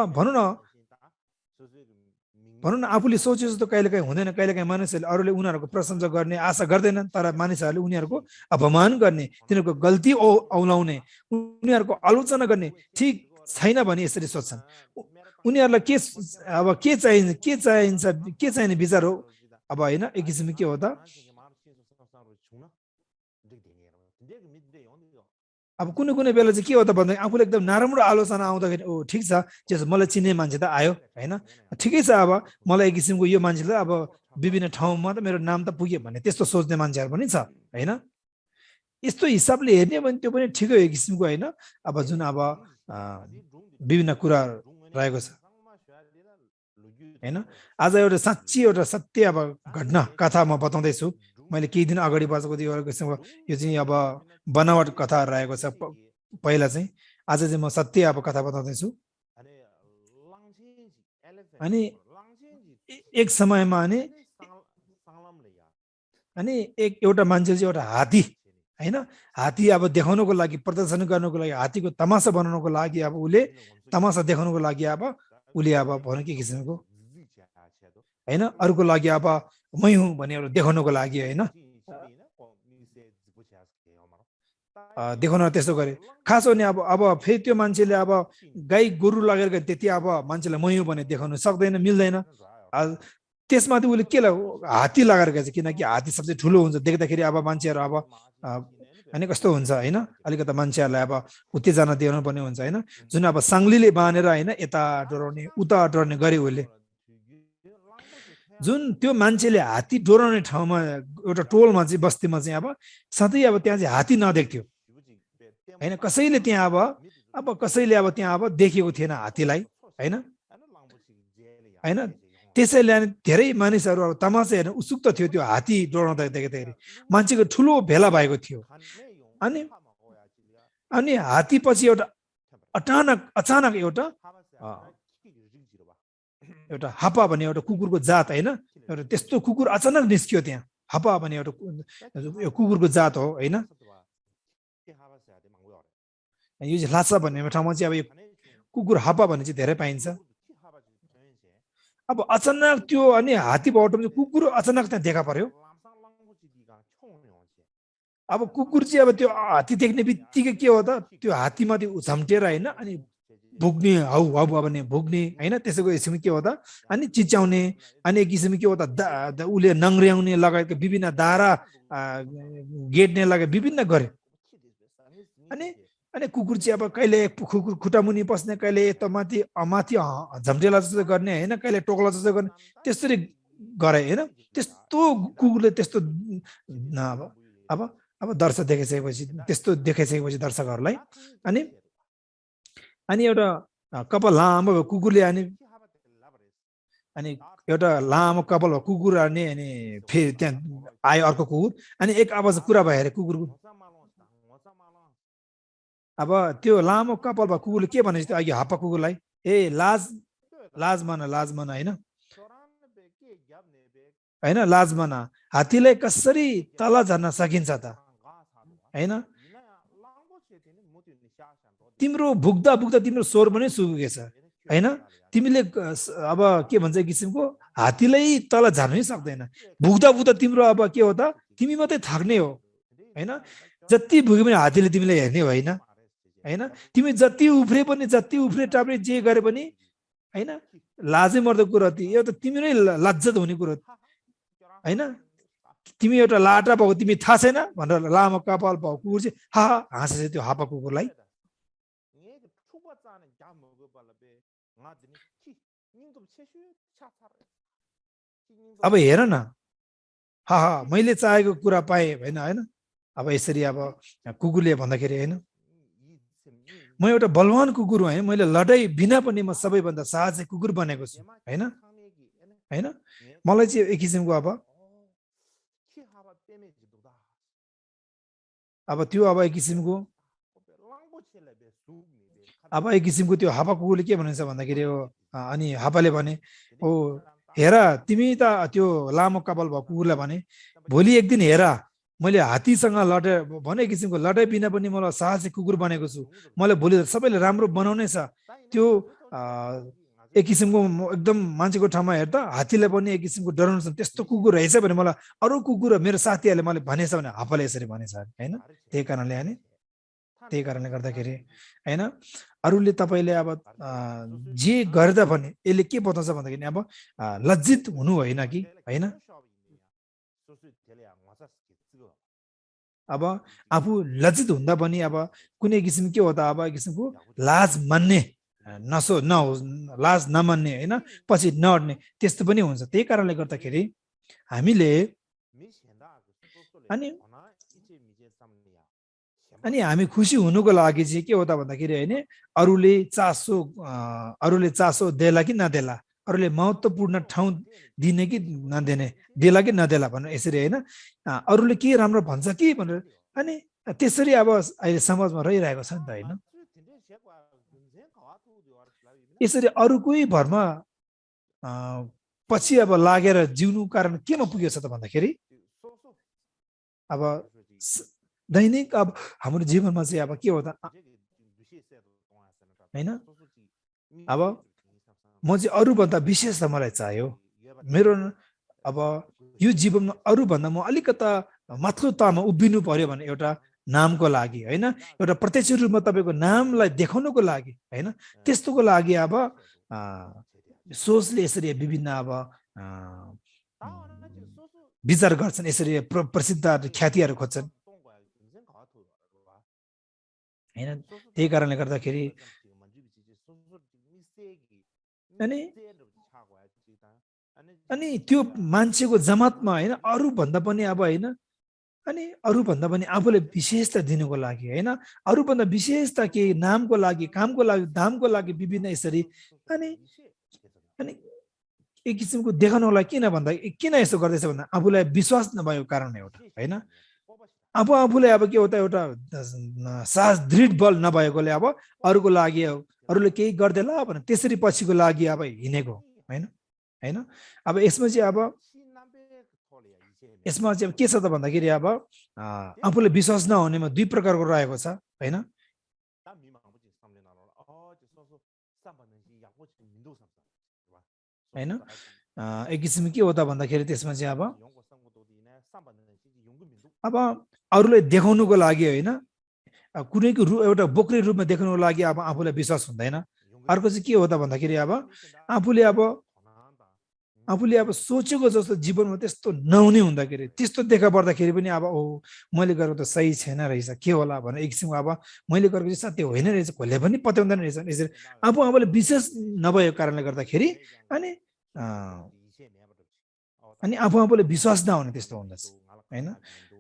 भनौँ न आफूले सोचे जस्तो कहिलेकाहीँ हुँदैन कहिलेकाहीँ मानिसहरूले अरूले उनीहरूको प्रशंसा गर्ने आशा गर्दैनन् तर मानिसहरूले उनीहरूको अपमान गर्ने तिनीहरूको गल्ती औलाउने उनीहरूको आलोचना गर्ने ठिक छैन भने यसरी सोच्छन् उनीहरूलाई के चाहिने विचार हो अब होइन एक किसिमको के हो त अब कुनै बेला चाहिँ के हो त भन्दा आफूले एकदम नराम्रो आलोचना आउँदाखेरि ओ ठिक छ त्यसो मलाई चिन्ने मान्छे त आयो होइन ठिकै छ अब मलाई एक किसिमको यो मान्छेले अब विभिन्न ठाउँमा त मेरो नाम त पुग्यो भन्ने त्यस्तो सोच्ने मान्छेहरू पनि छ होइन यस्तो हिसाबले हेर्ने भने त्यो पनि ठिकै हो एक किसिमको होइन अब जुन अब विभिन्न कुरा रहेको छ होइन आज एउटा साँच्ची एउटा सत्य अब घटना कथा म बताउँदैछु मैले केही दिन अगाडि बसेको थियो यो चाहिँ अब बनावट कथा रहेको छ पहिला चाहिँ आज चाहिँ म सत्य अब कथा बताउँदैछु अनि एक समयमा अनि एउटा मान्छे चाहिँ एउटा हात्ती होइन हात्ती अब देखाउनको लागि प्रदर्शन गर्नको लागि हात्तीको तमासा बनाउनको लागि अब उसले तमासा देखाउनको लागि अब उसले अब भनौँ के किसिमको होइन अरूको लागि अब मै हुँ भने एउटा देखाउनको लागि होइन देखाउन त्यसो गरे खास हो नि अब फेरि त्यो मान्छेले अब गाई गोरु लगेर गए त्यति अब मान्छेलाई मै हुँ भने देखाउनु सक्दैन मिल्दैन त्यसमाथि उसले के हात्ती लगाएर गएछ किनकि हात्ती सबसे ठुलो हुन्छ देख्दाखेरि अब मान्छेहरू अब होइन कस्तो हुन्छ होइन अलिकति मान्छेहरूलाई अब उत्तेजना दिनु पर्ने हुन्छ होइन जुन अब साङ्लीले बाँधेर होइन यता डोराउने उता डोराउने गरे उसले जुन त्यो मान्छेले हात्ती डोराउने ठाउँमा एउटा टोलमा चाहिँ बस्तीमा चाहिँ अब सधैँ अब त्यहाँ चाहिँ हात्ती नदेख्थ्यो होइन कसैले त्यहाँ अब कसैले अब त्यहाँ अब देखेको थिएन हात्तीलाई होइन होइन त्यसैले धेरै मानिसहरू अब तमासा हेर्न उत्सुक थियो त्यो हात्ती डोराउँदा देख्दाखेरि मान्छेको ठुलो भेला भएको थियो अनि हात्ती पछि एउटा अचानक एउटा हापा भन्ने एउटा कुकुरको जात होइन एउटा त्यस्तो कुकुर अचानक निस्कियो त्यहाँ हापा भन्ने एउटा कुकुरको जात हो होइन यो चाहिँ लासा भन्ने ठाउँमा चाहिँ अब कुकुर हापा भन्ने चाहिँ धेरै पाइन्छ। अब अचानक त्यो अनि हात्ती बाटोमा चाहिँ कुकुर अचानक त्यहाँ देखा पर्यो। अब कुकुर चाहिँ अब त्यो हात्ती देख्ने बित्तिकै के हो त त्यो हात्तीमाथि झम्टेर होइन अनि भुक्ने हाउ हाउ भने भुक्ने होइन त्यसैको किसिम के हो त अनि चिच्याउने अनि एक किसिम के हो त उसले नङ्ग्र्याउने लगायतका विभिन्न दारा गेट्ने लगायत विभिन्न गरे। अनि अनि कुकुर चाहिँ अब कहिले कुकुर खुट्टामुनि पस्ने कहिले यता माथि माथि झम्टेला जस्तो गर्ने होइन कहिले टोक्ला जस्तो गर्ने त्यसरी गरे होइन। त्यस्तो कुकुरले त्यस्तो अब अब दर्शक देखाइसकेपछि त्यस्तो देखाइसकेपछि दर्शकहरूलाई अनि अनि एउटा कपाल लामो कुकुरले अनि एउटा लामो कपाल कुकुर अनि फेरि त्यहाँ आयो अर्को कुकुर अनि एक आवाज कुरा भयो अरे कुकुरको। अब त्यो लामो कपाल भएको कुकुरले के भनेको थियो अघि हाप्पा कुकुरलाई ए लाज मन होइन होइन लाज मन हात्तीलाई कसरी तल झर्न सकिन्छ त होइन। तिम्रो भुक्दा भुक्दा तिम्रो स्वर पनि सुकेछ होइन। तिमीले अब के भन्छ किसिमको हात्तीलाई तल झर्नै सक्दैन भुक्दा भुक्दा तिम्रो अब के हो त तिमी मात्रै थाक्ने हो होइन। जति भुक्यो भने हात्तीले तिमीलाई हेर्ने होइन होइन। तिमी जति उफ्रे पनि जति उफ्रे टाप्रे जे गरे पनि होइन लाजै मर्दो कुरो यो त तिमी नै लज्जत हुने कुरो होइन। तिमी एउटा लाटा भएको तिमी थाहा छैन भनेर लामो कपाल भएको कुकुर चाहिँ हा हाँसेछ त्यो हापा कुकुरलाई। अब हेर न हा मैले चाहेको कुरा पाएँ होइन होइन। अब यसरी अब कुकुरले भन्दाखेरि होइन म एउटा बलवान कुकुर हुँ होइन मैले लडाइँ बिना पनि म सबैभन्दा साहसी कुकुर बनेको छु होइन होइन। मलाई चाहिँ एक किसिमको अब त्यो अब एक किसिमको त्यो हापा कुकुरले के भनेछ भन्दाखेरि अनि हापाले भने ओ हेर तिमी त त्यो लामो कपाल भएको कुकुरलाई भने भोलि एक दिन हेर मैले हात्तीसँग लडे भने किसिमको लडाइँ बिना पनि मलाई साहसी कुकुर बनेको छु। मलाई भोलि सबैले राम्रो बनाउनै छ। त्यो एक किसिमको एकदम मान्छेको ठाउँमा हेर्दा हात्तीलाई पनि एक किसिमको डराउनु छ त्यस्तो कुकुर रहेछ भने मलाई अरू कुकुर मेरो साथीहरूले मलाई भनेछ भने हापाले यसरी भनेछ होइन। त्यही कारणले गर्दाखेरि होइन अरूले तपाईँले अब जे गर्दा पनि यसले के बताउँछ भन्दाखेरि अब लज्जित हुनु होइन कि होइन। अब आफू लज्जित हुँदा पनि अब कुनै किसिम के हो त अब एक किसिमको लाज मान्ने लाज नमान्ने होइन पछि नअड्ने त्यस्तो पनि हुन्छ। त्यही कारणले गर्दाखेरि हामीले अनि हामी खुसी हुनुको लागि चाहिँ के हो त भन्दाखेरि होइन अरूले चासो देला कि नदेला अरूले महत्त्वपूर्ण ठाउँ दिने कि नदिने देला कि नदेला भनेर यसरी होइन अरूले के राम्रो भन्छ कि भनेर अनि त्यसरी अब अहिले समाजमा रहिरहेको छ नि त होइन। यसरी अरूकै भरमा पछि अब लागेर जिउनु कारण केमा पुगेछ त भन्दाखेरि अब दैनिक अब हाम्रो जीवनमा चाहिँ अब के हो त होइन अब म चाहिँ अरूभन्दा विशेष त मलाई चाहियो मेरो अब यो जीवनमा अरूभन्दा म अलिकता माथिल्लो तहमा उभिनु पर्यो भने एउटा नामको लागि होइन एउटा प्रत्यक्ष रूपमा तपाईँको नामलाई देखाउनुको लागि होइन त्यस्तोको लागि अब सोचले यसरी विभिन्न अब विचार गर्छन् यसरी प्रसिद्ध ख्यातिहरू खोज्छन् होइन। त्यही कारणले गर्दाखेरि अनि त्यो मान्छेको जमातमा होइन अरूभन्दा पनि अब होइन अनि अरूभन्दा पनि आफूले विशेषता दिनुको लागि होइन अरूभन्दा विशेषता के नामको लागि कामको लागि दामको लागि विभिन्न यसरी अनि अनि एक किसिमको देखाउनलाई किन भन्दा किन यसो गर्दैछ भन्दा आफूलाई विश्वास नभएको कारण एउटा होइन आफूलाई अब के हो त एउटा साहस दृढ बल नभएकोले अब अरूको लागि अरूले केही गर्दैला भने त्यसरी पछिको लागि अब हिँडेको होइन होइन। अब यसमा चाहिँ के छ त भन्दाखेरि अब आफूले विश्वास नहुनेमा दुई प्रकारको रहेको छ होइन। हैन एक किसिम के हो त भन्दाखेरि त्यसमा चाहिँ अब अरूलाई देखाउनुको लागि हैन कुनैको एउटा बोक्रे रूपमा देखाउनुको लागि अब आफूलाई विश्वास हुँदैन अर्को चाहिँ के हो त भन्दाखेरि आफूले सोचेको जस्तो जीवनमा त्यस्तो नहुने हुँदाखेरि त्यस्तो देखा पर्दाखेरि पनि ओ मैले गरेको त सही छैन रहेछ के होला भनेर एक किसिमको मैले गरेको चाहिँ सत्य होइन रहेछ कसले पनि पत्याउँदैन रहेछ यसरी आफूले विश्वास नभएको कारणले गर्दाखेरि अनि आफूले विश्वास नहुने त्यस्तो हुँदछ हैन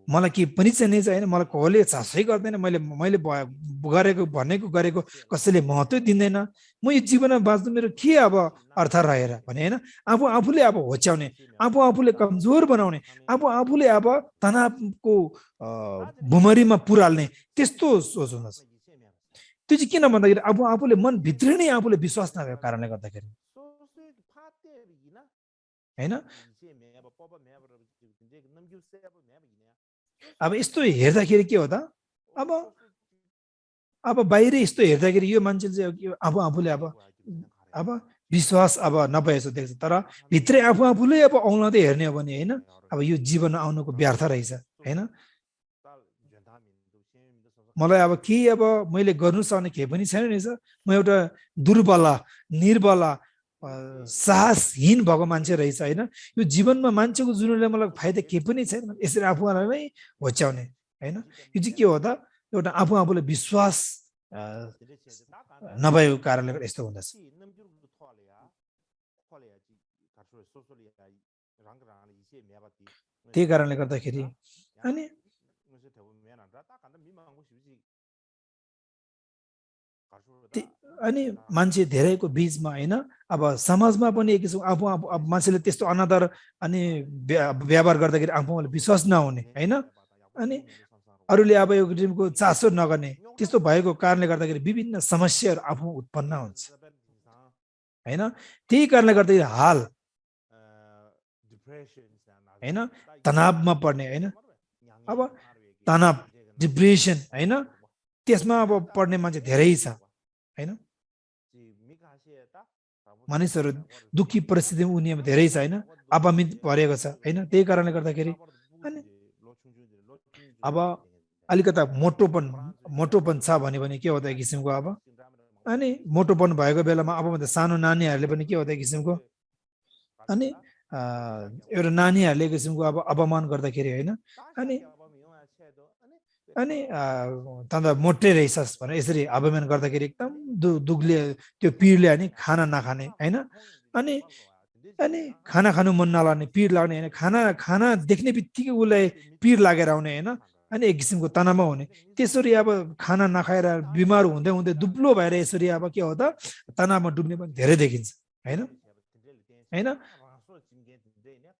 मलाई के पनि चाहिने छैन मलाई कसले चासै गर्दैन मैले गरेको कसैले महत्त्व दिँदैन म यो जीवनमा बाँच्नु मेरो के अर्थ रहेर भने हैन आफूले होच्याउने आफूले कमजोर बनाउने आफूले तनावको भुमरीमा पुराल्ने त्यस्तो सोच हुँदछ त्यो चाहिँ किन भन्दाखेरि आफूले मन भित्र नै आफूले विश्वास नभएको कारणले गर्दाखेरि हैन यस्तो हेर्दाखेरि के हो त बाहिर यस्तो हेर्दाखेरि यो मान्छेले चाहिँ आफूले विश्वास नभएछ देख्छ तर भित्रै आफूले औलाउँदै हेर्ने हो भने हैन यो जीवन आउनुको व्यर्थ रहेछ हैन मलाई के मैले गर्नु सक्ने केही पनि छैन रहेछ म एउटा दुर्बल निर्बल साहसहीन भएको मान्छे रहेछ हैन यो जीवनमा मान्छेको जुनले मलाई फाइदा केही पनि छैन यसरी आफूलाई नै होच्याउने हैन यो चाहिँ के हो त एउटा आफूले विश्वास नभएको कारणले यस्तो हुँदछ त्यही कारणले गर्दाखेरि अनि मान्छे धेरैको बीचमा हैन समाजमा पनि एक किसिमको मान्छेले त्यस्तो अनादर अनि व्यवहार गर्दाखेरि आफूले विश्वास नहुने हैन अनि अरूले यो किसिमको चासो नगर्ने त्यस्तो भएको कारणले गर्दाखेरि विभिन्न समस्याहरू आफू उत्पन्न हुन्छ हैन त्यही कारणले गर्दाखेरि हाल हैन तनावमा पर्ने हैन तनाव डिप्रेसन हैन त्यसमा पर्ने मान्छे धेरै छ हैन मानिसहरू दुखी परिस्थितिमा उनीहरु धेरै छ हैन अपमित परेको छ हैन त्यही कारणले गर्दाखेरि अलिकता मोटोपन छ भने के हो त एक किसिमको अनि मोटोपन भएको बेलामा भन्दा सानो नानीहरूले पनि के हो त एक किसिमको अनि एउटा नानीहरूले एक किसिमको अपमान गर्दाखेरि हैन अनि तन्दा मोटे रहेछस् भनेर यसरी अपमान गर्दाखेरि एकदम दुखले त्यो पीडले अनि खाना नखाने हैन अनि खाना खानु मन नलाग्ने पीड लाग्ने हैन खाना देख्ने बित्तिकै उसलाई पीड लागेर आउने हैन अनि एक किसिमको तनावमा हुने त्यसरी खाना नखाएर बिमार हुँदै दुब्लो भएर यसरी के हो त तनावमा डुब्ने पनि धेरै देखिन्छ हैन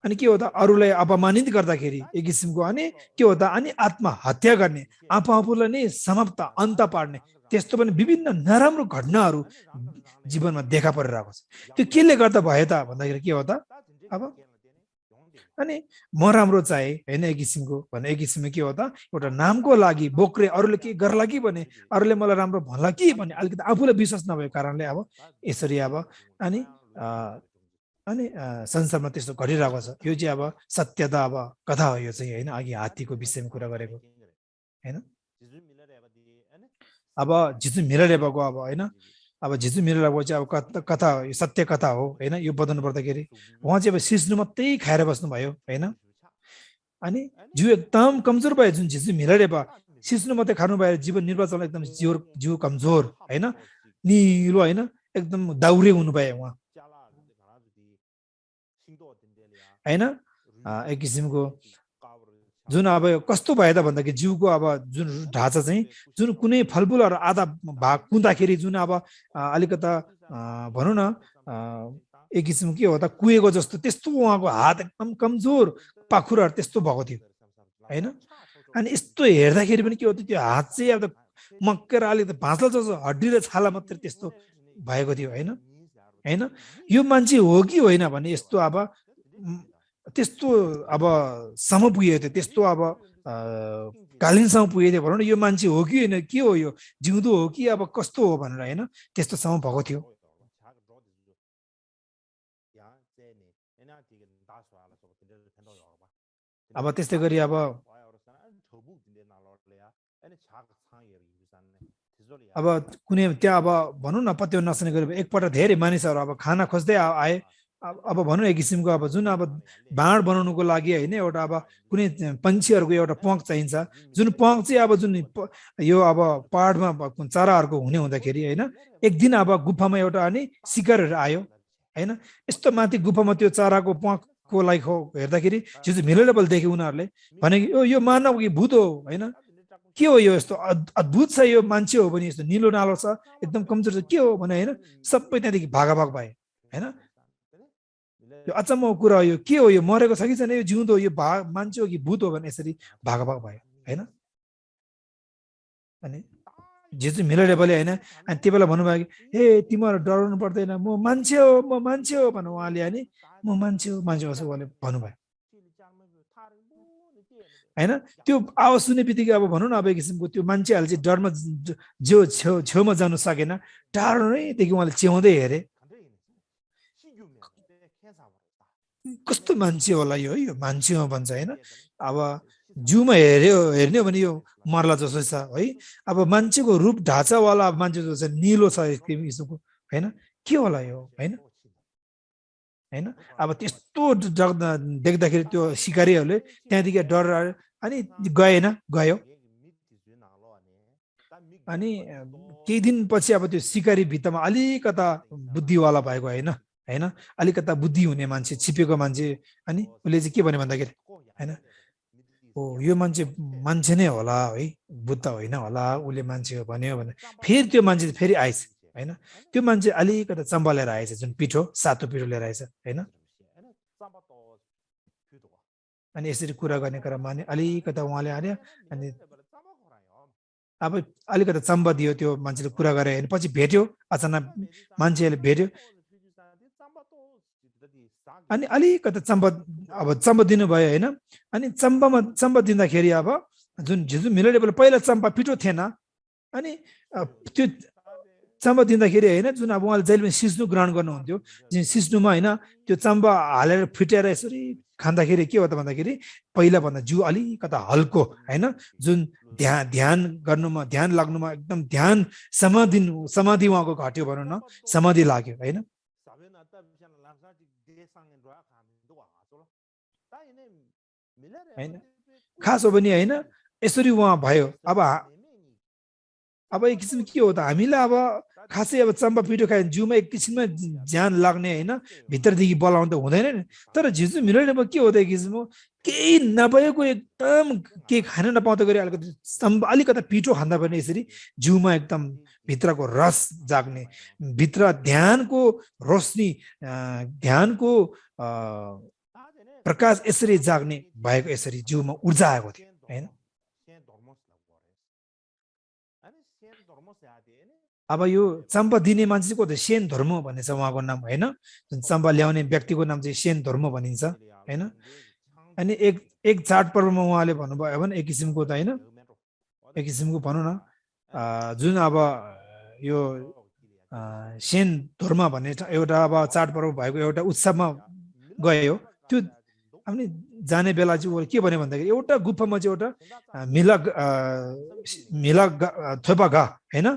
अनि के हो त अरूलाई अपमानित गर्दाखेरि एक किसिमको अनि के हो त अनि आत्महत्या गर्ने आफूलाई नै समाप्त अन्त पार्ने त्यस्तो पनि विभिन्न नराम्रो घटनाहरू जीवनमा देखा परिरहेको छ त्यो केले गर्दा भयो त भन्दाखेरि के हो त अनि म राम्रो चाहे हैन एक किसिमको भने एक किसिममा के हो त एउटा नामको लागि बोक्रे अरूले के गर्ला कि भने अरूले मलाई राम्रो भन्ला कि भने अलिकति आफूलाई विश्वास नभएको कारणले यसरी अनि संसारमा त्यस्तो घटिरहेको छ यो चाहिँ सत्यता कथा हो यो चाहिँ हैन अघि हात्तीको विषयमा कुरा गरेको हैन जिजु मिलरेबाको हैन जिजु मिलरेबाको चाहिँ कथा सत्य कथा हो हैन यो बताउनु पर्दाखेरि उहाँ चाहिँ सिस्नु मात्रै खाएर बस्नु भयो हैन अनि जिउ एकदम कमजोर भयो जुन जिजु मिलरेबा सिस्नु मात्रै खानु भएर जीवन निर्वाह चल्न एकदम जिउ कमजोर हैन निलो हैन एकदम दाउरे हुनु भयो उहाँ हैन एक किसिमको जुन कस्तो भयो त भन्दाखेरि जिउको जुन ढाँचा चाहिँ जुन कुनै फलफुलहरु आधा भाग कुँदाखेरि जुन अलिकता भनौं न एक किसिम के हो त कुएको जस्तो त्यस्तो उहाँको हात एकदम कमजोर पाखुराहरु त्यस्तो भएको थियो हैन अनि यस्तो हेर्दाखेरि पनि के हो त त्यो हात चाहिँ मक्केर अलिकति भाँच्ला जस्तो हड्डी र छाला मात्र त्यस्तो भएको थियो हैन यो मान्छे हो कि होइन भने यस्तो त्यस्तो सम्म पुगेको थियो त्यस्तो कालीनसम्म पुगेको थियो भनौँ न यो मान्छे हो कि होइन के हो यो जिउँदो हो कि कस्तो हो भनेर हैन त्यस्तो सम्म भएको थियो अब त्यस्तै गरी अब कुनै त्यहाँ अब भनौँ न पत्यो नसने गरी एकपल्ट धेरै मानिसहरू अब खाना खोज्दै आए अब भनौँ एक किसिमको अब जुन अब भाँड बनाउनुको लागि होइन एउटा अब कुनै पन्छीहरूको एउटा प्वाँख चाहिन्छ जुन प्वाँख चाहिँ अब जुन यो अब पहाडमा चराहरूको हुने हुँदाखेरि होइन एक दिन अब गुफामा एउटा अनि सिकारहरू आयो होइन यस्तो माथि गुफामा त्यो चराको प्वाँखको लागि हेर्दाखेरि जो चाहिँ मिलेबल देख्यो उनीहरूले भने कि यो मानव कि भूत हो होइन के हो यो यस्तो अद्भुत छ यो मान्छे हो भने यस्तो निलो नालो छ एकदम कमजोर छ के हो भने होइन सबै त्यहाँदेखि भागाभाग भए होइन यो अचम्मको कुरा हो यो के हो यो मरेको छ कि छैन यो जिउँदो यो मान्छे हो कि भूत हो भने यसरी भागाभाग भयो होइन अनि जे चाहिँ मिलेबलले होइन अनि त्यो बेला भन्नुभयो कि हे तिमीहरू डराउनु पर्दैन म मान्छे हो भन्नु उहाँले अनि म मान्छे हो उसो उहाँले भन्नुभयो होइन त्यो आवाज सुन्ने बित्तिकै अब भनौँ न अब एक किसिमको त्यो मान्छेहरूले चाहिँ डरमा जो छेउमा जानु सकेन टाढो नैदेखि उहाँले च्याउँदै हेरे कस्तो मान्छे होला यो मान्छे हो भन्छ होइन अब जूमा हेर्ने हो भने यो मर्ला जस्तो छ है अब मान्छेको रूप ढाँचावाला मान्छे जस्तो निलो छ होइन के होला यो होइन होइन अब त्यस्तो देख्दाखेरि त्यो सिकारीहरूले त्यहाँदेखि डर अनि गयो अनि केही दिनपछि अब त्यो सिकारी भित्तामा अलिकता बुद्धिवाला भएको होइन अलिकता बुद्धि हुने मान्छे छिपेको मान्छे अनि उसले चाहिँ के भन्यो भन्दाखेरि होइन ओ यो मान्छे नै होला है बुद्ध होइन होला उसले मान्छे हो भन्यो भने फेरि त्यो मान्छे फेरि आएछ होइन त्यो मान्छे अलिकता चम्बा लिएर आएछ जुन पिठो सातो पिठो लिएर आएछ होइन अनि यसरी कुरा गर्ने क्रममा अनि अलिकता उहाँले हाल्यो अनि अब अलिकता चम्बा दियो त्यो मान्छेले कुरा गरे होइन पछि भेट्यो अचानक मान्छेले भेट्यो अनि अलिकता चम्बा दिनुभयो होइन अनि चम्बा दिँदाखेरि अब जुन मिलेर पहिला चम्बा पिठो थिएन अनि त्यो चम्बा दिँदाखेरि होइन जुन अब उहाँले जहिले पनि सिस्नु ग्रहण गर्नुहुन्थ्यो सिस्नुमा होइन त्यो चम्बा हालेर फिटेर यसरी खाँदाखेरि के हो त भन्दाखेरि पहिला भन्दा जिउ अलिकता हल्को होइन जुन ध्यान गर्नुमा ध्यान लाग्नुमा एकदम ध्यान समाधि उहाँको घट्यो भनौँ न समाधि लाग्यो होइन खास हो भने होइन यसरी उहाँ भयो अब एक किसिम के हो त हामीलाई अब खासै अब चम्बा पिठो खायो जिउमा एक किसिममा ज्यान लाग्ने होइन भित्रदेखि बलाउनु त हुँदैन नि तर झिजु मिलेर के हो त एक किसिम केही नभएको एकदम के खान नपाउँदा गरी अलिकता पिठो खाँदा पनि यसरी जिउमा एकदम भित्रको रस जाग्ने भित्र ध्यानको रोशनी ध्यानको प्रकाश यसरी जाग्ने भएको यसरी जिउमा ऊर्जा आएको थियो होइन अब यो चम्पा दिने मान्छे को त सेन धर्म भन्ने छ उहाँको नाम होइन जुन चम्पा ल्याउने व्यक्तिको नाम चाहिँ सेन धर्म भनिन्छ होइन अनि एक चाडपर्वमा उहाँले भन्नुभयो भने एक किसिमको त होइन एक किसिमको भनौँ न जुन अब यो सेन धर्म भन्ने एउटा अब चाडपर्व भएको एउटा उत्सवमा गयो त्यो अनि जाने बेला चाहिँ के भन्यो भन्दाखेरि एउटा गुफामा चाहिँ एउटा मिला थोपा घा होइन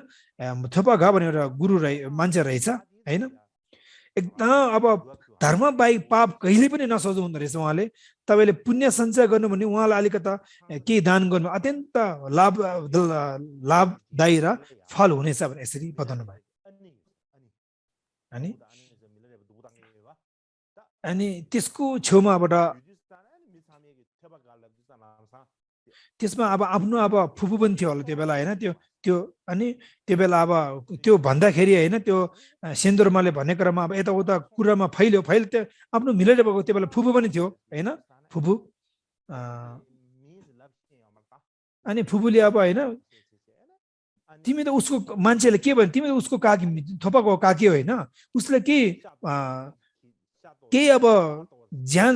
थोपा घा भन्ने एउटा गुरु मान्छे रहेछ होइन एकदम अब धर्म बाहेक पाप कहिले पनि नसोच्नु हुँदो रहेछ उहाँले तपाईँले पुण्य सञ्चय गर्नु भने उहाँलाई अलिकता केही दान गर्नु अत्यन्त लाभदायी र फल हुनेछ भने यसरी बताउनु भयो अनि त्यसको छेउमाबाट त्यसमा अब आफ्नो अब फुपू पनि थियो होला त्यो बेला होइन त्यो अनि त्यो बेला अब त्यो भन्दाखेरि होइन त्यो सेन्दुरमाले भन्ने क्रममा अब यताउता कुरामा फैल्यो त्यो आफ्नो मिलेर भएको त्यो बेला फुपू पनि थियो होइन फुपू अनि फुपूले अब होइन तिमी त उसको मान्छेले के भन्यो तिमी त उसको काकी थोपाको काकी होइन उसले केही अब ज्यान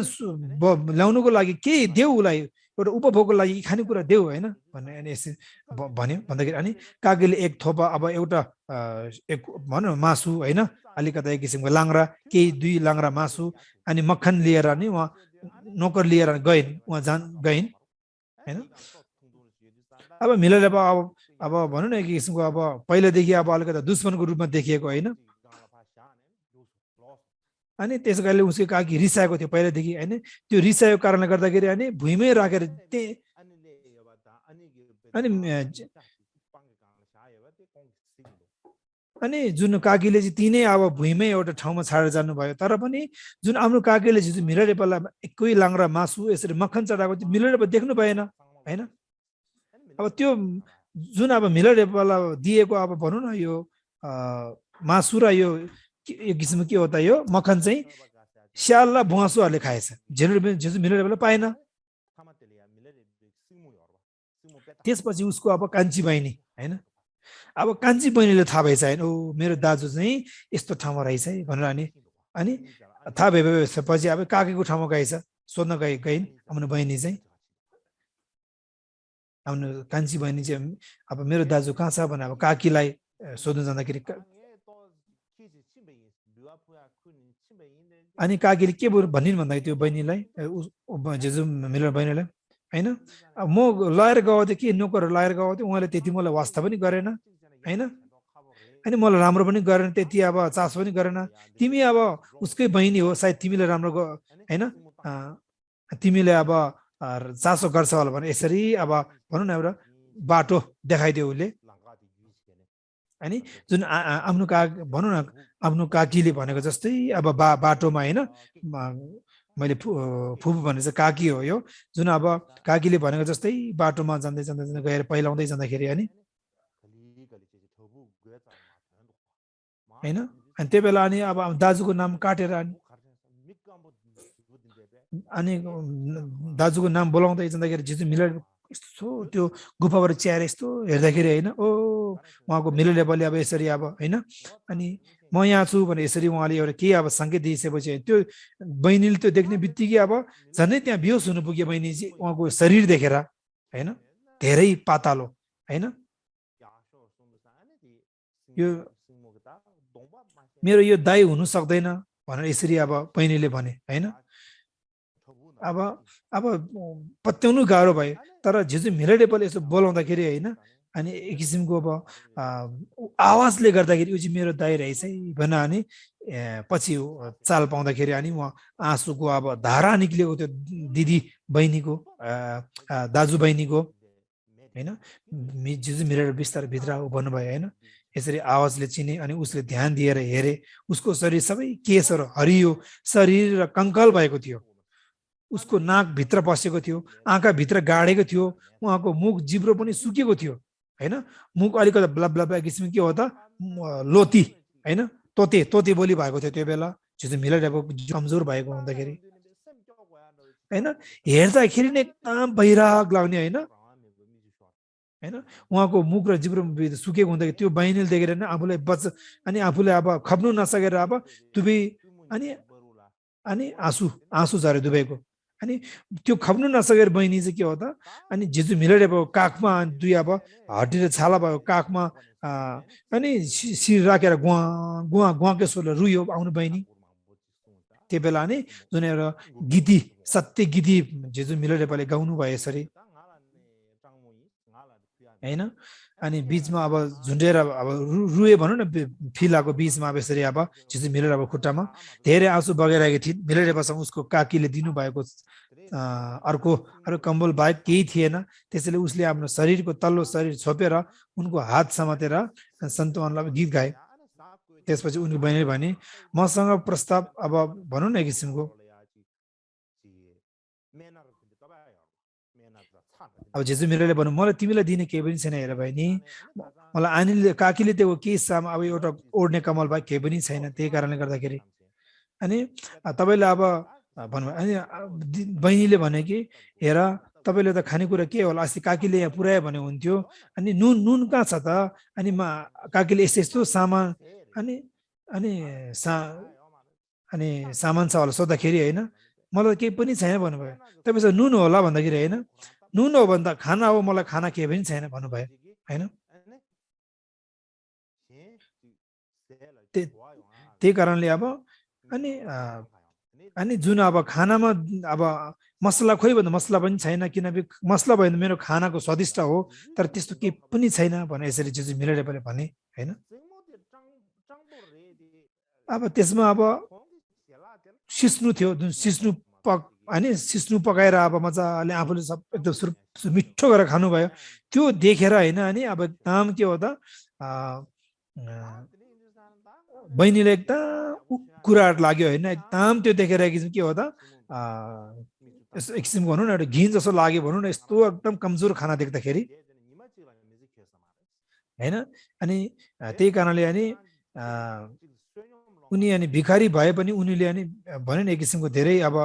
ल्याउनुको लागि केही देऊ उसलाई एउटा उपभोगको लागि यी खानेकुरा देऊ होइन भन्ने अनि यसरी भन्यो भन्दाखेरि अनि कागीले एक थोपा अब एउटा एक भनौँ मासु होइन अलिकता एक किसिमको लाङ्रा केही 2 लाङ्रा मासु अनि मक्खन लिएर नि उहाँ नोकर लिएर उहाँ गइन् होइन अब मिलेर अब भनौँ न एक किसिमको अब पहिलेदेखि अब अलिकता दुश्मनको रूपमा देखिएको होइन अनि त्यस कारणले उसको काकी रिसाएको थियो पहिलेदेखि होइन त्यो रिसाएको कारणले गर्दाखेरि अनि भुइँमै राखेर अनि जुन काकीले चाहिँ तिनै अब भुइँमै एउटा ठाउँमा छाडेर जानुभयो तर पनि जुन आफ्नो काकीले चाहिँ मिलरेपालाई एकै लाङ्रा मासु यसरी मक्खन चढाएको त्यो मिलरेपा देख्नु भएन होइन अब त्यो जुन अब मिलरेपालाई दिएको अब भनौँ न यो मासु र यो एक किसिमको के हो त यो मक्खन चाहिँ स्याल र भुवासुहरूले खाएछ जेजु मिलरेपालाई पाएन त्यसपछि उसको अब कान्छी बहिनी होइन अब कान्छी बहिनीले थाहा भएछ होइन ओ मेरो दाजु चाहिँ यस्तो ठाउँमा रहेछ है भनेर अनि थाहा भएपछि अब काकीको ठाउँमा गएछ सोध्न गइन् आफ्नो बहिनी चाहिँ आफ्नो कान्छी बहिनी चाहिँ अब मेरो दाजु कहाँ छ भने अब काकीलाई सोध्न जाँदाखेरि अनि काकीले के भनिन् भन्दाखेरि त्यो बहिनीलाई जेजु मेरो बहिनीलाई होइन म लगाएर गएको थिएँ कि नोकरहरू लगाएर गएको थिएँ उहाँले त्यति मलाई वास्ता पनि गरेन होइन अनि मलाई राम्रो पनि गरेन त्यति अब चासो पनि गरेन तिमी अब उसकै बहिनी हो सायद तिमीले राम्रो होइन तिमीले अब चासो गर्छ होला भने यसरी अब भनौँ न एउटा बाटो देखाइदियो उसले अनि जुन आफ्नो भनौँ न आफ्नो काकीले भनेको जस्तै अब बाटोमा होइन मैले फुपू भने चाहिँ काकी हो यो जुन अब काकीले भनेको जस्तै बाटोमा जाँदै जाँदै जाँदै गएर पहिलाउँदै जाँदाखेरि अनि होइन अनि त्यो बेला अनि अब दाजुको नाम काटेर अनि दाजुको नाम बोलाउँदै जाँदाखेरि जेजु मिलर यस्तो त्यो गुफाबाट च्याएर यस्तो हेर्दाखेरि होइन ओ उहाँको मिलरेपाले अब यसरी अब होइन अनि म यहाँ छु भने यसरी उहाँले एउटा केही अब सङ्केत दिइसकेपछि त्यो बहिनीले त्यो देख्ने बित्तिकै अब झन् त्यहाँ बेहोस हुनु पुग्यो बहिनी चाहिँ उहाँको शरीर देखेर होइन धेरै पातालो होइन यो मेरो यो दाइ हुनु सक्दैन भनेर यसरी अब बहिनीले भने होइन अब पत्याउनु गाह्रो भयो तर जेजु मिलरेपाले यसो बोलाउँदाखेरि होइन अनि एक किसिमको अब आवाजले गर्दाखेरि ऊ चाहिँ मेरो दाइ रहेछ है भन अनि पछि चाल पाउँदाखेरि अनि म आँसुको अब धारा निक्लिएको त्यो दिदी बहिनीको दाजु बहिनीको होइन जेजु मिलरेपा बिस्तारै भित्र भन्नुभयो होइन यसरी आवाजले चिने अनि उसले ध्यान दिएर हेरे उसको शरीर सबै केसहरू हरियो शरीर र कङ्काल भएको थियो उसको नाक भित्र बसेको थियो आँखा भित्र गाडेको थियो उहाँको मुख जिब्रो पनि सुकेको थियो होइन मुख अलिकति ब्ला ब्ला ब्ला किसिम के हो त लोती होइन तोते बोली भएको थियो त्यो बेला जेजु मिलरेपा कमजोर भएको हुँदाखेरि होइन हेर्दाखेरि नै एकदम वैराग लाग्ने होइन होइन उहाँको मुख र जिब्रो सुकेको हुँदाखेरि त्यो बहिनीले देखेर नै आफूलाई अनि आफूले अब खप्नु नसकेर अब दुवै अनि आँसु झरे दुवैको अनि त्यो खप्नु नसकेर बहिनी चाहिँ के हो त अनि जेजु मिलरेपाको काखमा दुई अब हड्डी र छाला भएको काखमा अनि शिर राखेर गुवा स्वरले रुयो आउनु बहिनी त्यो बेला नि जुन एउटा गीति सत्य गीति जेजु मिलरेपाले गाउनु भयो यसरी होइन अनि बिचमा अब झुन्डेर अब रुए भनौँ न फिलाको बिचमा अब यसरी अब जेजु मिलरेपा खुट्टामा धेरै आँसु बगाइरहेको थिइन् मिलरेपासँग उसको काकीले दिनुभएको अर्को कम्बल बाहेक केही थिएन त्यसैले उसले आफ्नो शरीरको तल्लो शरीर छोपेर उनको हात समातेर सन्तुवानलाई गीत गाए त्यसपछि उनको बहिनीले भने मसँग प्रस्ताव अब भनौँ न एक किसिमको अब जेजु मिलरेले भन्नु मलाई तिमीलाई दिने केही पनि छैन हेर बहिनी मलाई आनीले काकीले त्यो केही सामा अब एउटा ओढ्ने कम्बल बाहेक केही पनि छैन त्यही कारणले गर्दाखेरि अनि तपाईँले अब भन्नु अनि बहिनीले भने कि हेर तपाईँले त खानेकुरा के होला अस्ति काकीले यहाँ पुऱ्यायो भने हुन्थ्यो अनि नुन कहाँ छ त अनि काकीले यस्तो सामान अनि सामान छ होला सोद्धाखेरि होइन मलाई केही पनि छैन भन्नुभयो। तपाईँसँग नुन होला भन्दाखेरि होइन, नुन हो भने त खाना हो, मलाई खाना केही पनि छैन भन्नुभयो होइन। त्यही कारणले अब अनि अनि जुन अब खानामा अब मसला खोइ भन्दा मसला पनि छैन, किनकि मसला भयो भने मेरो खानाको स्वादिष्ट हो, तर त्यस्तो केही पनि छैन भने यसरी जिजु मिलरेपले भने होइन। अब त्यसमा अब सिस्नु थियो, जुन सिस्नु होइन, सिस्नु पकाएर अब मजाले आफूले सब एकदम मिठो गरेर खानुभयो, त्यो देखेर होइन। अनि अब एकदम के हो त बहिनीले एकदम कुराहरू लाग्यो होइन, एकदम त्यो देखेर के हो त एक किसिमको भनौँ न, एउटा घिन जस्तो लाग्यो भनौँ न, यस्तो एकदम कमजोर खाना देख्दाखेरि होइन। अनि त्यही कारणले अनि उनी अनि भिखारी भए पनि उनीले अनि भन्यो नि एक किसिमको धेरै अब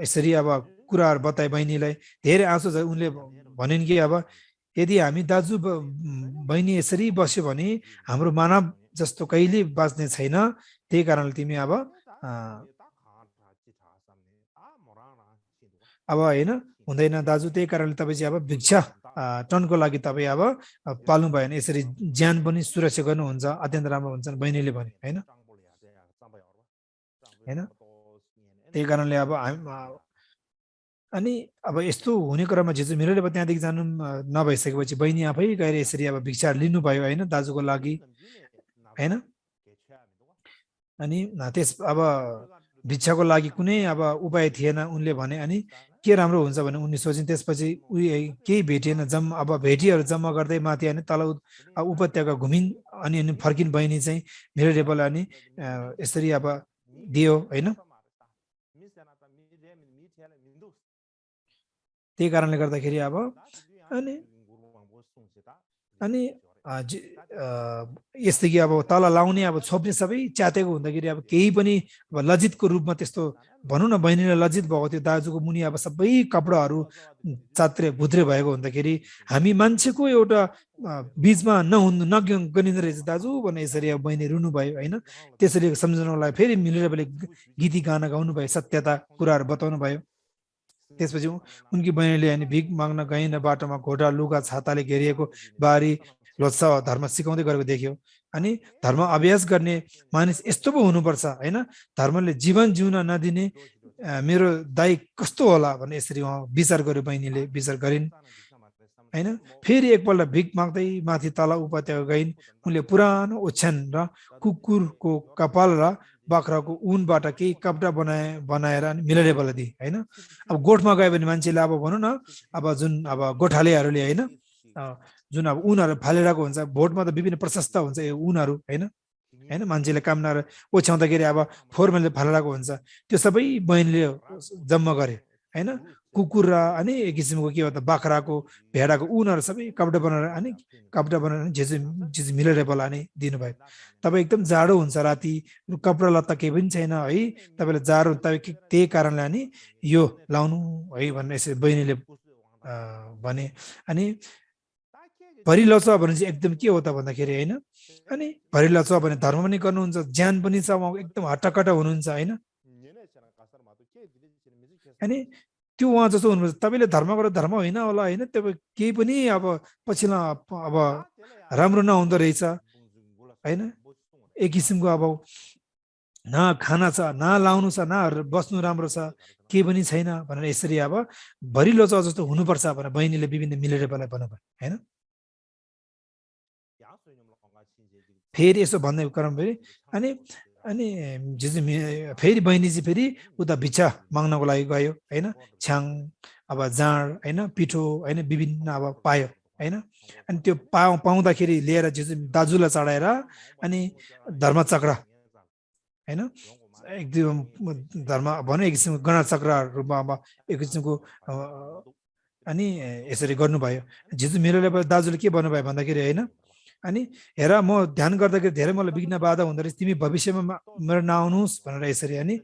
यसरी अब कुराहरू बताए बहिनीलाई, धेरै आँसु छ। उनले भनिन् कि अब यदि हामी दाजु बहिनी यसरी बस्यो भने हाम्रो मानव जस्तो कहिले बाँच्ने छैन, त्यही कारणले तिमी अब होइन हुँदैन दाजु, त्यही कारणले तपाईँ चाहिँ अब भिक्षा टनको लागि तपाईँ अब पाल्नु भयो भने यसरी ज्यान पनि सुरक्षा गर्नुहुन्छ, अत्यन्त राम्रो हुन्छ बहिनीले भने होइन। त्यही कारणले अब अनि अब यस्तो हुने क्रममा जिजु मिलरेप त्यहाँदेखि जानु नभइसकेपछि बहिनी आफै गएर यसरी अब भिक्षा लिनुभयो होइन दाजुको लागि होइन। अनि त्यस अब भिक्षाको लागि कुनै अब उपाय थिएन, उनले भने अनि के राम्रो हुन्छ भने उनले सोचिन्। त्यसपछि केही भेटिएन, अब भेटीहरू जम्मा गर्दै माथि अनि तल उपत्यका घुमिन् अनि फर्किन् बहिनी चाहिँ मिलरेपलाई अनि यसरी अब दियो होइन। त्यही कारणले गर्दाखेरि अब अनि यस्तै कि अब तल लाउने अब छोप्ने सबै च्यातेको हुँदाखेरि अब केही पनि अब लज्जितको रूपमा त्यस्तो भनौँ न, बहिनीलाई लज्जित भएको थियो। दाजुको मुनि अब सबै कपडाहरू चात्रे भुत्रे भएको हुँदाखेरि हामी मान्छेको एउटा बिचमा नगनिँदो रहेछ दाजु भने यसरी अब बहिनी रुनु भयो होइन। त्यसरी सम्झाउनको लागि फेरि मिलरेपले गीती गाना गाउनु भयो, सत्यता कुराहरू बताउनु भयो। त्यसपछि उनकी बहिनीले अनि भिख माग्न गइन्, बाटोमा घोडा लुगा छाताले घेरिएको बारी लोत्सा धर्म सिकाउँदै गरेको देख्यो। अनि धर्म अभ्यास गर्ने मानिस यस्तो पो हुनुपर्छ होइन, धर्मले जीवन जिउन नदिने मेरो दाइ कस्तो होला भन्ने यसरी उहाँ विचार गर्यो, बहिनीले विचार गरिन् होइन। फेरि एकपल्ट भिख माग्दै माथि तल उपत्यका गइन्। उनले पुरानो ओछ्यान र कुकुरको कपाल र बाख्राको ऊनबाट केही कपडा बनाएर अनि मिलरेपलाई दिए होइन। अब गोठमा गयो भने मान्छेले अब भनौँ न, अब जुन अब गोठालेहरूले होइन, जुन अब ऊनहरू फालिरहेको हुन्छ, भोटमा त विभिन्न प्रशस्त हुन्छ यो ऊनहरू होइन होइन। मान्छेले काम नगरेर ओछ्याउँदाखेरि अब फोहोरमेलले फालिरहेको हुन्छ, त्यो सबै बहिनीले जम्मा गरे होइन। कुकुर र अनि एक किसिमको के हो त बाख्राको भेडाको ऊनहरू सबै कपडा बनाएर जिजु मिलरेपलाई अनि दिनुभयो। तपाईँ एकदम जाडो हुन्छ राति, कपडा लत्ता केही पनि छैन है, तपाईँलाई जाडो, तपाईँ त्यही कारणले अनि यो लाउनु है भन्ने यसरी बहिनीले भने। अनि भरिलो छ भने चाहिँ एकदम के हो त भन्दाखेरि होइन, अनि भरिलो छ भने धर्म पनि गर्नुहुन्छ, ज्यान पनि छ, एकदम हट्टाकट्टा हुनुहुन्छ होइन। अनि त्यो उहाँ जस्तो हुनुपर्छ। तपाईँले धर्म गरेर धर्म होइन होला होइन, तपाईँ केही पनि अब पछिल्लो अब राम्रो नहुँदो रहेछ होइन। एक किसिमको अब न खाना छ, न लाउनु छ, न बस्नु राम्रो छ, केही पनि छैन भनेर यसरी अब भरिलो छ जस्तो हुनुपर्छ भनेर बहिनीले विभिन्न मिलरेपलाई भन्नुभयो होइन। फेरि यसो भन्दै क्रम फेरि अनि अनि जिजु फेरि बहिनी चाहिँ फेरि उता भिक्षा माग्नको लागि गयो होइन। छ्याङ अब जाँड होइन, पिठो होइन, विभिन्न अब पायो होइन। अनि त्यो पाउँदाखेरि लिएर जिजु दाजुलाई चढाएर अनि धर्मचक्र होइन, एकदम धर्म भनौँ एक किसिमको गणचक्रहरूमा अब एक किसिमको अनि यसरी गर्नुभयो। जिजु मिलरेप दाजुले के भन्नुभयो भन्दाखेरि होइन, अनि हेर म ध्यान गर्दाखेरि धेरै मलाई विघ्न बाधा हुँदो रहेछ, तिमी भविष्यमा मेरो नआउनुहोस् भनेर यसरी अनि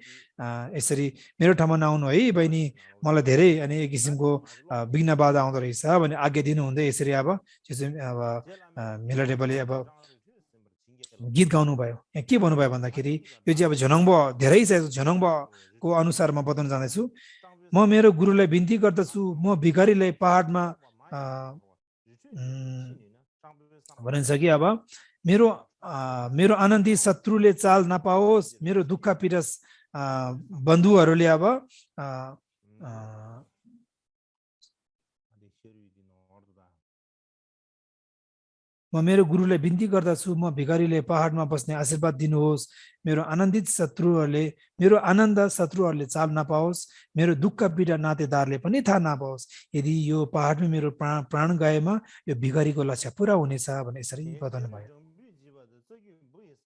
यसरी मेरो ठाउँमा नआउनु है बहिनी, मलाई धेरै अनि एक किसिमको विघ्न बाधा आउँदो रहेछ भने आज्ञा दिनुहुँदै यसरी अब मिलरेपले अब गीत गाउनु भयो। यहाँ के भन्नुभयो भन्दाखेरि यो चाहिँ अब झनङ्ब धेरै छ, झनङ्बको अनुसार म बताउन जाँदैछु। म मेरो गुरुलाई बिन्ती गर्दछु, म भिखारीलाई पहाडमा भनिन्छ कि अब मेरो मेरो आनन्दी शत्रुले चाल नपाओस्, मेरो दुःख पीडा बन्धुहरूले अब म मेरो गुरुलाई बिन्ती गर्दछु, म भिखारीले पहाडमा बस्ने आशीर्वाद दिनुहोस्। मेरो आनन्द शत्रुहरूले चाल नपाओस्, मेरो दुःख पीडा नातेदारले पनि थाहा नपाओस्। यदि यो पहाडमा मेरो प्राण गएमा यो भिखारीको लक्ष्य पुरा हुनेछ भने यसरी बताउनु भयो।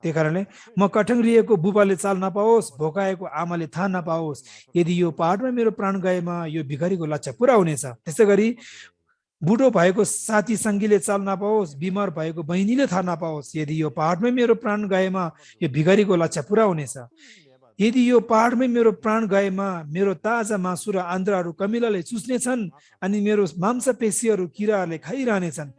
त्यही कारणले म कठङ्रिएको बुबाले चाल नपाओस्, भोकाएको आमाले थाहा नपाओस्। यदि यो पहाडमा मेरो प्राण गएमा यो भिखारीको लक्ष्य पुरा हुनेछ। त्यसै गरी बुढो भएको साथी सङ्गीले चाल नपाओस्, बिमार भएको बहिनीले थाहा नपाओस्। यदि यो पहाडमै मेरो प्राण गएमा यो भिखारीको लक्ष्य पुरा हुनेछ। यदि यो पहाडमै मेरो प्राण गएमा मेरो ताजा मासु र आन्द्राहरू कमिलाले चुस्नेछन् अनि मेरो मांसपेशीहरू किराहरूले खाइरहनेछन्।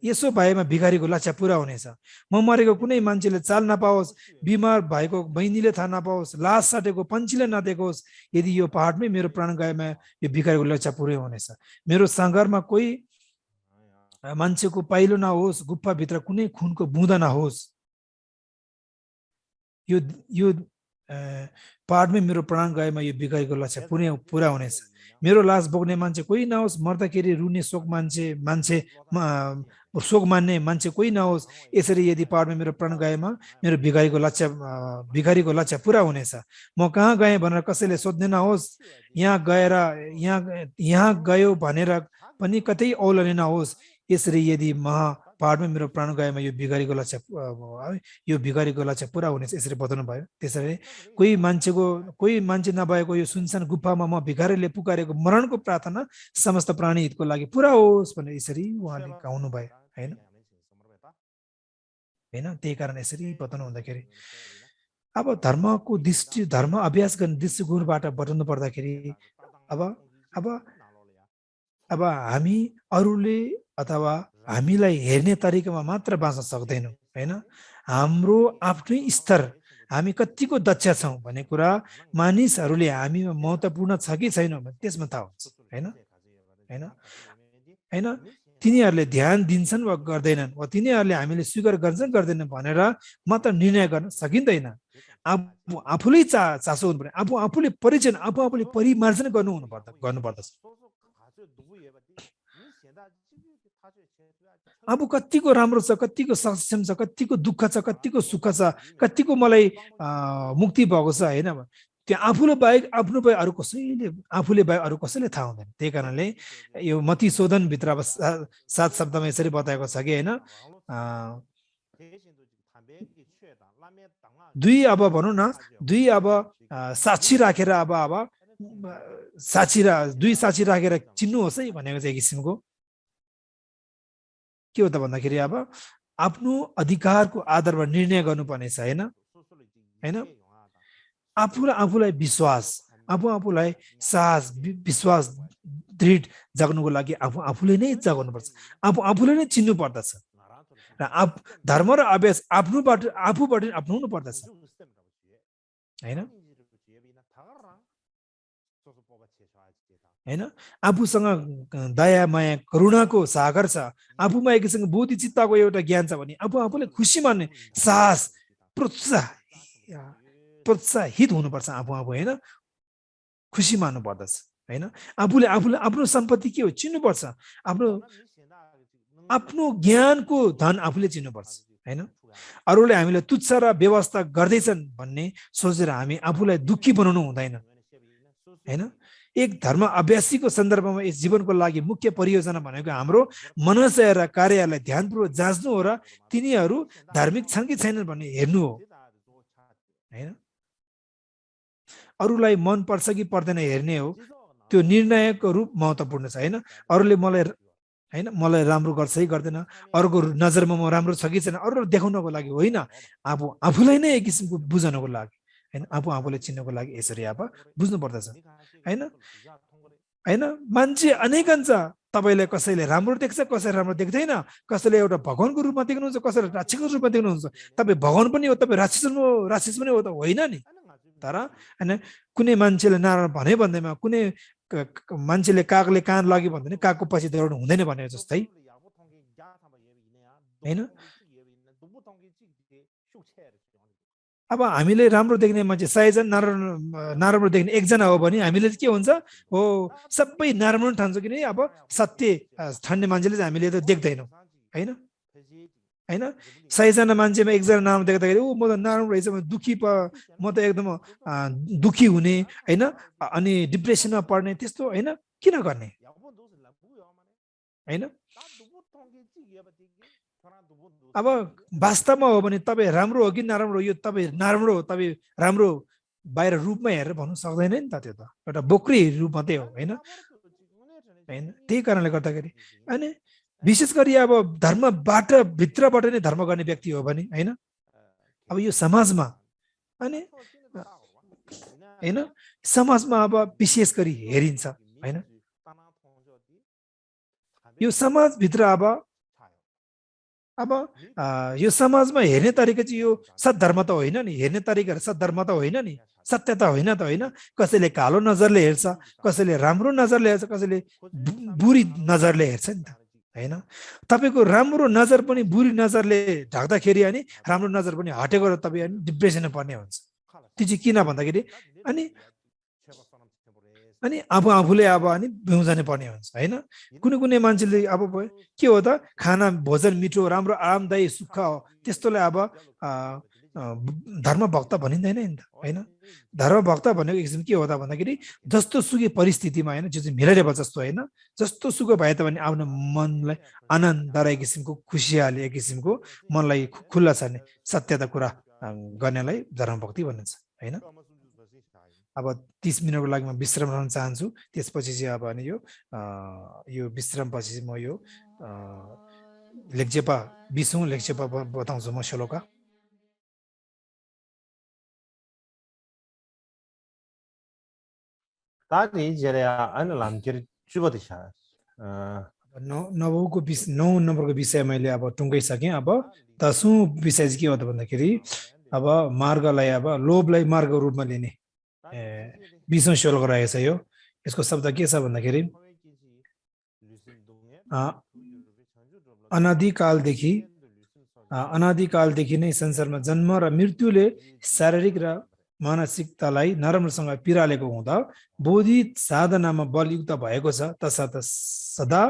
यसो भएमा भिखारीको लक्ष्य पुरा हुनेछ। म मरेको कुनै मान्छेले चाल नपाओस्, बिमार भएको बहिनीले थाहा नपाओस्, लास साटेको पन्छीले नदेखोस्। यदि यो पहाडमै मेरो प्राण गएमा यो भिखारीको लक्ष्य पुरै हुनेछ। मेरो सङ्घारमा कोही मान्छेको पाइलो नहोस्, गुफाभित्र कुनै खुनको बुँदा नहोस्। यो पहाडमै मेरो प्राण गएमा यो भिखारीको लक्ष्य पुरा हुनेछ। मेरो लास बोक्ने मान्छे कोही नहोस्, मर्दाखेरि रुने शोक मान्ने मान्छे कोही नहोस्। यसरी यदि पहाडमा मेरो प्राण गएमा मेरो भिखारीको लक्ष्य पुरा हुनेछ। म कहाँ गएँ भनेर कसैले सोध्ने नहोस्, यहाँ गयो भनेर पनि कतै औलने नहोस्। यसरी यदि पहाडमा मेरो प्राण गएमा यो भिखारीको लक्ष्य पुरा हुनेछ, यसरी बताउनु भयो। त्यसरी कोही मान्छे नभएको यो सुनसान गुफामा म भिखारीले पुकारेको मरणको प्रार्थना समस्त प्राणी हितको लागि पुरा होस् भनेर यसरी उहाँले गाउनु भयो, होइन? त्यही कारण यसरी बताउनु हुँदाखेरि अब धर्म अभ्यास गर्ने दृष्टिकोणबाट बताउनु पर्दाखेरि अब हामी अरूले अथवा हामीलाई हेर्ने तरिकामा मात्र बाँच्न सक्दैनौँ, होइन? हाम्रो आफ्नै स्तर, हामी कतिको दक्ष छौँ भन्ने कुरा मानिसहरूले हामीमा महत्त्वपूर्ण छ कि छैन त्यसमा थाहा हुन्छ, होइन? तिनीहरूले ध्यान दिन्छन् वा गर्दैनन्, वा तिनीहरूले हामीले स्वीकार गर्छन् गर्दैनन् भनेर मात्र निर्णय गर्न सकिँदैन। आफूले चासो हुनुपर्ने, आफूले परीक्षण, आफूले परिमार्जन गर्नुपर्दछ। अब कतिको राम्रो छ, कतिको सक्षम छ, कतिको दुःख छ, कतिको सुख छ, कतिको मलाई मुक्ति भएको छ, होइन? त्यो आफूले बाहेक अरू कसैले थाहा हुँदैन। त्यही कारणले यो मती शोधनभित्र अब 7 शब्दमा यसरी बताएको छ कि, होइन? साक्षी राखेर दुई साक्षी राखेर चिन्नुहोस् है भनेको चाहिँ एक किसिमको के हो त भन्दाखेरि अब आफ्नो अधिकारको आधारमा निर्णय गर्नुपर्ने छ, होइन? आफूलाई विश्वास, आफूलाई साहस, विश्वास दृढ जग्नुको लागि आफूले नै जगाउनुपर्छ, आफूले नै चिन्नु पर्दछ। र धर्म र अभ्यास आफूबाट अपनाउनु पर्दछ, होइन? आफूसँग दया माया करुणाको सागर छ, आफूमा एक किसिमको बुद्धि चित्तको एउटा ज्ञान छ भने आफूले खुसी मान्ने साहस, प्रोत्साहित हुनुपर्छ आफू, होइन? खुसी मान्नु पर्दछ, होइन? आफूले आफ्नो सम्पत्ति के हो चिन्नुपर्छ, आफ्नो ज्ञानको धन आफूले चिन्नुपर्छ, होइन? अरूले हामीलाई तुच्छ र व्यवस्था गर्दैछन् भन्ने सोचेर हामी आफूलाई दुःखी बनाउनु हुँदैन, होइन? एक धर्म अभ्यासीको सन्दर्भमा यस जीवनको लागि मुख्य परियोजना भनेको हाम्रो मनसाय र कार्यलाई ध्यानपूर्वक जाँच्नु हो र तिनीहरू धार्मिक छन् कि छैनन् भन्ने हेर्नु हो, होइन? अरूलाई मन पर्छ कि पर्दैन हेर्ने हो। त्यो निर्णयको रूप महत्त्वपूर्ण छ, होइन? अरूले मलाई राम्रो गर्छ कि गर्दैन, अरूको नजरमा म राम्रो छ कि छैन, अरूलाई देखाउनको लागि होइन, आफूलाई नै एक किसिमको बुझ्नको लागि, होइन? आफूले चिन्नको लागि यसरी बुझ्नु पर्दछ, होइन? हैन मान्छे अनेकन छ तपाईले कसैले राम्रो देख्छ कसैले राम्रो देख्दैन कसैले एउटा भगवानको रूपमा देख्नुहुन्छ कसैले राक्षसको रूपमा देख्नुहुन्छ तपाई भगवान पनि हो तपाई राक्षस पनि हो त होइन नि तर हैन कुनै मान्छेले नारायण भने भन्दैमा कुनै मान्छेले कागले कान लाग्यो भन्दैन कागको पछि दौड्नु हुँदैन भने जस्तै हैन अब हामीले राम्रो देख्ने मान्छे 100 जना नराम्रो देख्ने एकजना हो भने हामीले के हुन्छ हो सबै नराम्रो ठान्छ किन अब सत्य ठान्ने मान्छेले चाहिँ हामीले त देख्दैनौँ हैन हैन 100 जना मान्छेमा एकजना नराम्रो देख्दाखेरि ऊ म त नराम्रो रहेछ दुखी म त एकदम दुखी हुने हैन अनि डिप्रेसनमा पर्ने त्यस्तो हैन किन गर्ने हैन अब वास्तवमा हो भने तपाईँ राम्रो हो कि नराम्रो हो यो तपाईँ नराम्रो हो तपाईँ राम्रो बाहिर रूपमा हेरेर भन्नु सक्दैन नि त त्यो त एउटा बोक्री रूप मात्रै हो हैन हैन त्यही कारणले गर्दाखेरि अनि विशेष गरी अब धर्मबाट भित्रबाट नै धर्म गर्ने व्यक्ति हो भने हैन अब यो समाजमा अनि हैन समाजमा अब विशेष गरी हेरिन्छ हैन यो समाजभित्र अब यो समाजमा हेर्ने तरिका चाहिँ यो सद्धर्म त होइन नि हेर्ने तरिका सद्धर्म त होइन नि सत्य त होइन त होइन कसैले कालो नजरले हेर्छ कसैले राम्रो नजरले हेर्छ कसैले बुरी नजरले हेर्छ नि त हैन तपाईको राम्रो नजर पनि बुरी नजरले ढाक्दाखेरि अनि राम्रो नजर पनि हटेको र तपाई अनि डिप्रेसनमा पर्ने हुन्छ त्यो चाहिँ किन भन्दाखेरि अनि आफूले अब अनि बिउजाने पर्ने हुन्छ हैन कुनै कुनै मान्छेले अब के हो त खाना भोजन मिठो राम्रो आरामदायी सुख हो त्यस्तोले अब धर्म भक्त भनिँदैन नि त हैन धर्म भक्त भनेको किसिम के हो त भन्दाखेरि जस्तो सुकै परिस्थितिमा हैन जो चाहिँ मिलाइरहेको जस्तो हैन जस्तो सुख भए त भने आफ्नो मनलाई आनन्ददायक किसिमको खुसियाली एक किसिमको मनलाई खुल्ला छर्ने सत्यता कुरा गर्नेलाई धर्म भक्ति भनिन्छ हैन अब 30 मिनेटको लागि म विश्राम गर्न चाहन्छु त्यसपछि चाहिँ अब अनि यो विश्राम पछि म यो लेक्चेपा 20औं लेक्चेपा बताउँछु म श्लोका नवौको 9 नम्बरको विषय मैले अब टुङ्गाइसकेँ अब 10औं विषय चाहिँ के हो त भन्दाखेरि अब मार्गलाई अब लोभलाई मार्गको रूपमा लिने 20औं श्लोक रहेछ यो यसको शब्द के छ भन्दाखेरि अनादिकालदेखि नै संसारमा जन्म र मृत्युले शारीरिक र मानसिकतालाई नराम्रोसँग पिरालेको हुँदा बोधि साधनामा बलयुक्त भएको छ तसर्थ सदा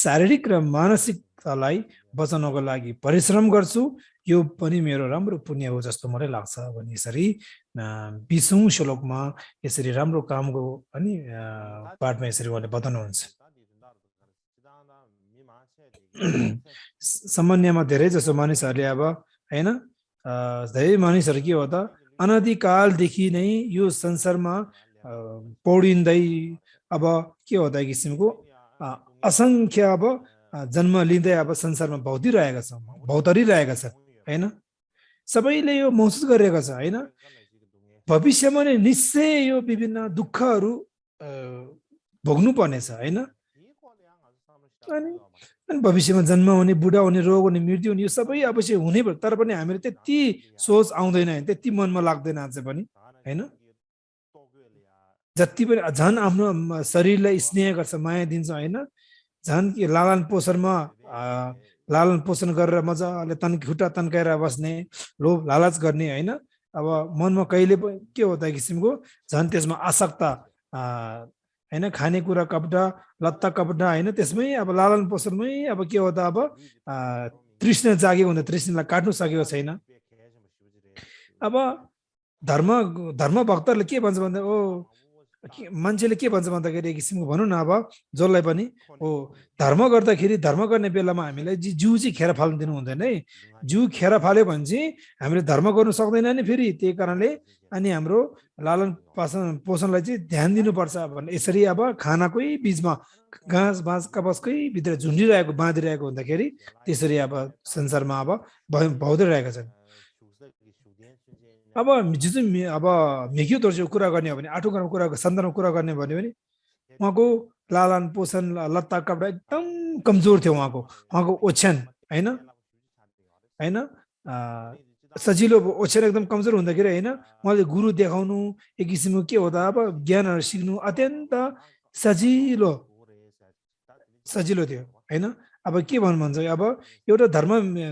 शारीरिक र मानसिकतालाई बचाउनको लागि परिश्रम गर्छु यो पनि मेरो राम्रो पुण्य हो जस्तो मलाई लाग्छ भने यसरी 20औं श्लोकमा यसरी राम्रो कामको अनि पाठमा यसरी उहाँले बताउनुहुन्छ सामान्यमा धेरै जसो मानिसहरूले अब हैन धेरै मानिसहरू के हो त अनादिकालदेखि नै यो संसारमा पौडिँदै अब के हो त किसिमको असंख्य अब जन्म लिँदै अब संसारमा भौतरिरहेका छ हैन सबैले यो महसुस गरिरहेको छ हैन भविष्यमा नै निश्चय यो विभिन्न दुःखहरू भोग्नु पर्नेछ हैन अनि भविष्यमा जन्म हुने बुढा हुने रोग हुने मृत्यु हुने यो सबै अवश्य हुनै पर्छ तर पनि हामीले त्यति सोच आउँदैन त्यति मनमा लाग्दैन अझै पनि हैन जति पनि झन् आफ्नो शरीरलाई स्नेह गर्छ माया दिन्छ हैन झन् के लालन पोषण गरेर मजाले खुट्टा तन्काएर बस्ने लोभ लालच गर्ने हैन अब मनमा कहिले के हो त किसिमको झन् त्यसमा आसक्ता हैन खानेकुरा कपडा लत्ता कपडा हैन त्यसमै अब लालन पोषणमै अब के हो त अब तृष्णा जागेको हुन्छ तृष्णालाई काट्नु सकेको छैन अब धर्म भक्तहरूले के भन्छ भन्दा मान्छेले के भन्छ भन्दाखेरि एक किसिमको भनौँ न अब जसलाई पनि धर्म गर्दाखेरि धर्म गर्ने बेलामा हामीलाई जिउ चाहिँ खेर फाल्नु दिनु हुँदैन है जिउ खेर फाल्यो भने चाहिँ हामीले धर्म गर्नु सक्दैन नि फेरि त्यही कारणले अनि हाम्रो लालन पोषणलाई चाहिँ ध्यान दिनुपर्छ भन्ने यसरी अब खानाकै बिचमा घाँस बाँस कपसकै भित्र झुन्डिरहेको बाँधिरहेको हुँदाखेरि त्यसरी अब संसारमा अब भौँदिरहेका छन् अब जुन अब मेघ्यु दर्जो कुरा गर्ने हो भने 8औं कुरा सन्दर्भमा कुरा गर्ने भन्यो भने उहाँको लालन पोषण लत्ता कपडा एकदम कमजोर थियो उहाँको ओछ्यान हैन हैन सजिलो ओछ्यान एकदम कमजोर हुँदाखेरि हैन उहाँले गुरु देखाउनु एक किसिमको के हो त अब ज्ञानहरू सिक्नु अत्यन्त सजिलो सजिलो थियो हैन अब के भन्नुहुन्छ अब एउटा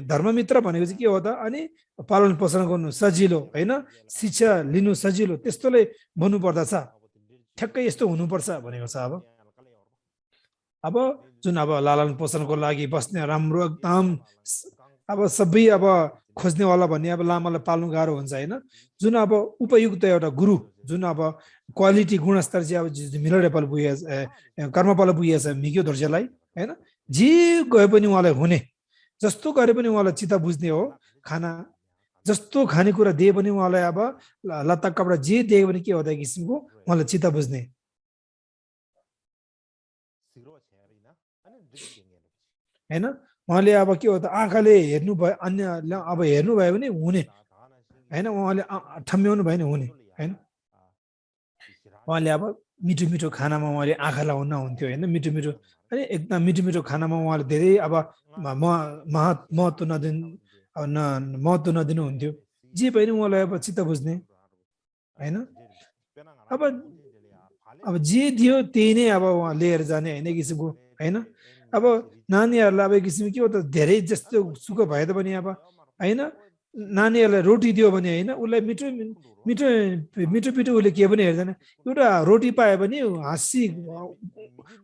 धर्ममित्र भनेको चाहिँ के हो त अनि पालन पोषण गर्नु सजिलो हैन शिक्षा लिनु सजिलो त्यस्तोले भन्नु पर्दछ ठ्याक्कै यस्तो हुनुपर्छ भनेको छ अब जुन अब लालन पोषणको लागि बस्ने राम्रो एकदम अब सबै अब खोज्नेवाला भन्ने अब लामालाई पाल्नु गाह्रो हुन्छ हैन जुन अब उपयुक्त एउटा गुरु जुन अब क्वालिटी गुणस्तर चाहिँ अब मिलरेपल पुगेछ कर्मपाल पुगेछ मिग्यो धर्जेलाई हैन जे गए पनि उहाँलाई हुने जस्तो गरे पनि उहाँलाई चित्त बुझ्ने हो खाना जस्तो खानेकुरा दिए पनि उहाँलाई अब लत्ता कपडा जे दिए पनि के हो त किसिमको उहाँलाई चित्त बुझ्ने हैन उहाँले अब के हो त आँखाले हेर्नु भयो अन्य अब हेर्नु भयो भने हुने हैन उहाँले ठम्ब्याउनु भयो भने हुने हैन उहाँले अब मिठो मिठो खानामा उहाँले आँखा लाउन हुन्थ्यो हैन मिठो मिठो अनि एकदम मिठो मिठो खानामा उहाँले धेरै अब महत्त्व नदिनु हुन्थ्यो जे पनि उहाँलाई अब चित्त बुझ्ने हैन अब जे दियो त्यही नै अब उहाँ लिएर जाने हैन किसिमको हैन अब नानीहरूलाई अब किसिम के हो त धेरै जस्तो सुख भए पनि अब हैन नानीहरूलाई रोटी दियो भने हैन उसलाई मिठो मिठो मिठो पिठो उसले के पनि हेर्दैन एउटा रोटी पाए पनि हाँसी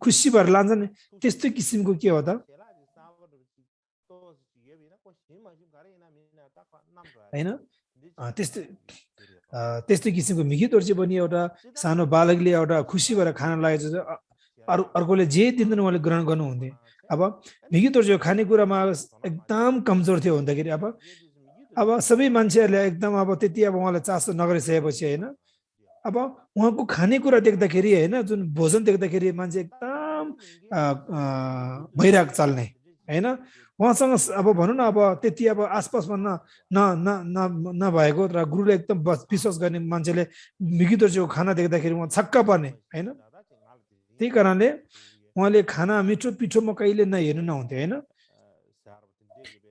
खुसी भएर लान्छन् त्यस्तो किसिमको के हो त हैन त्यस्तै त्यस्तै किसिमको मिगी तोर्ची पनि एउटा सानो बालकले एउटा खुसी भएर खान लागेको छ अर्कोले जे दिँदैन उहाँले ग्रहण गर्नुहुन्थ्यो अब मिगी तोर्चीको खानेकुरामा एकदम कमजोर थियो भन्दाखेरि अब सबै मान्छेहरूले एकदम अब त्यति अब उहाँलाई चासो नगरिसकेपछि होइन अब उहाँको खानेकुरा देख्दाखेरि होइन जुन भोजन देख्दाखेरि मान्छे एकदम भइरहेको चल्ने होइन उहाँसँग अब भनौँ न अब त्यति अब आसपासमा नभएको र गुरुले एकदम विश्वास गर्ने मान्छेले मिगी तोर्चीको खाना देख्दाखेरि उहाँ छक्क पर्ने होइन त्यही कारणले उहाँले खाना मिठो पिठोमा कहिले नहेर्नु नहुन्थ्यो होइन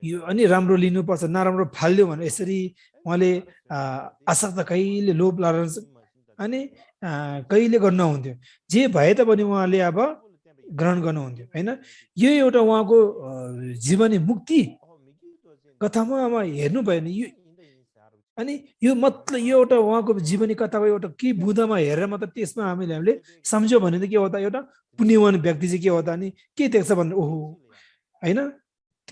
यो अनि राम्रो लिनुपर्छ नराम्रो फाल्यो भने यसरी उहाँले आसक्त कहिले लोभ लाएर अनि कहिले गर्नु नहुन्थ्यो जे भए तापनि उहाँले अब ग्रहण गर्नुहुन्थ्यो होइन यो एउटा उहाँको जीवनी मुक्ति कथामा हेर्नु भयो भने यो अनि यो मतलब यो एउटा उहाँको जीवनी कथाको एउटा के बुँदामा हेरेर मात्र त्यसमा हामीले सम्झ्यौँ भने त के हो त एउटा पुण्यवान व्यक्ति चाहिँ के हो त अनि के देख्छ भन्नु ओहो होइन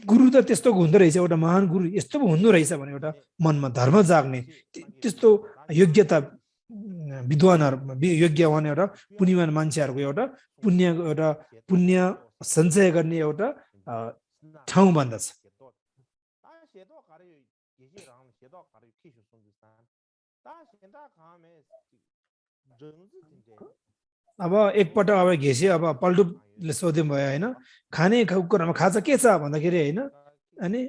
गुरु त त्यस्तो हुँदो रहेछ एउटा महान गुरु यस्तो पो हुँदो रहेछ भने एउटा मनमा धर्म जाग्ने त्यस्तो योग्यता विद्वानहरू योग्यवान एउटा पुण्यवान मान्छेहरूको एउटा पुण्य सञ्चय गर्ने एउटा ठाउँ भन्दछ अब एकपल्ट अब घेसी अब पल्टुले सोध्नु भयो होइन खाने कुरामा खाजा के छ भन्दाखेरि होइन अनि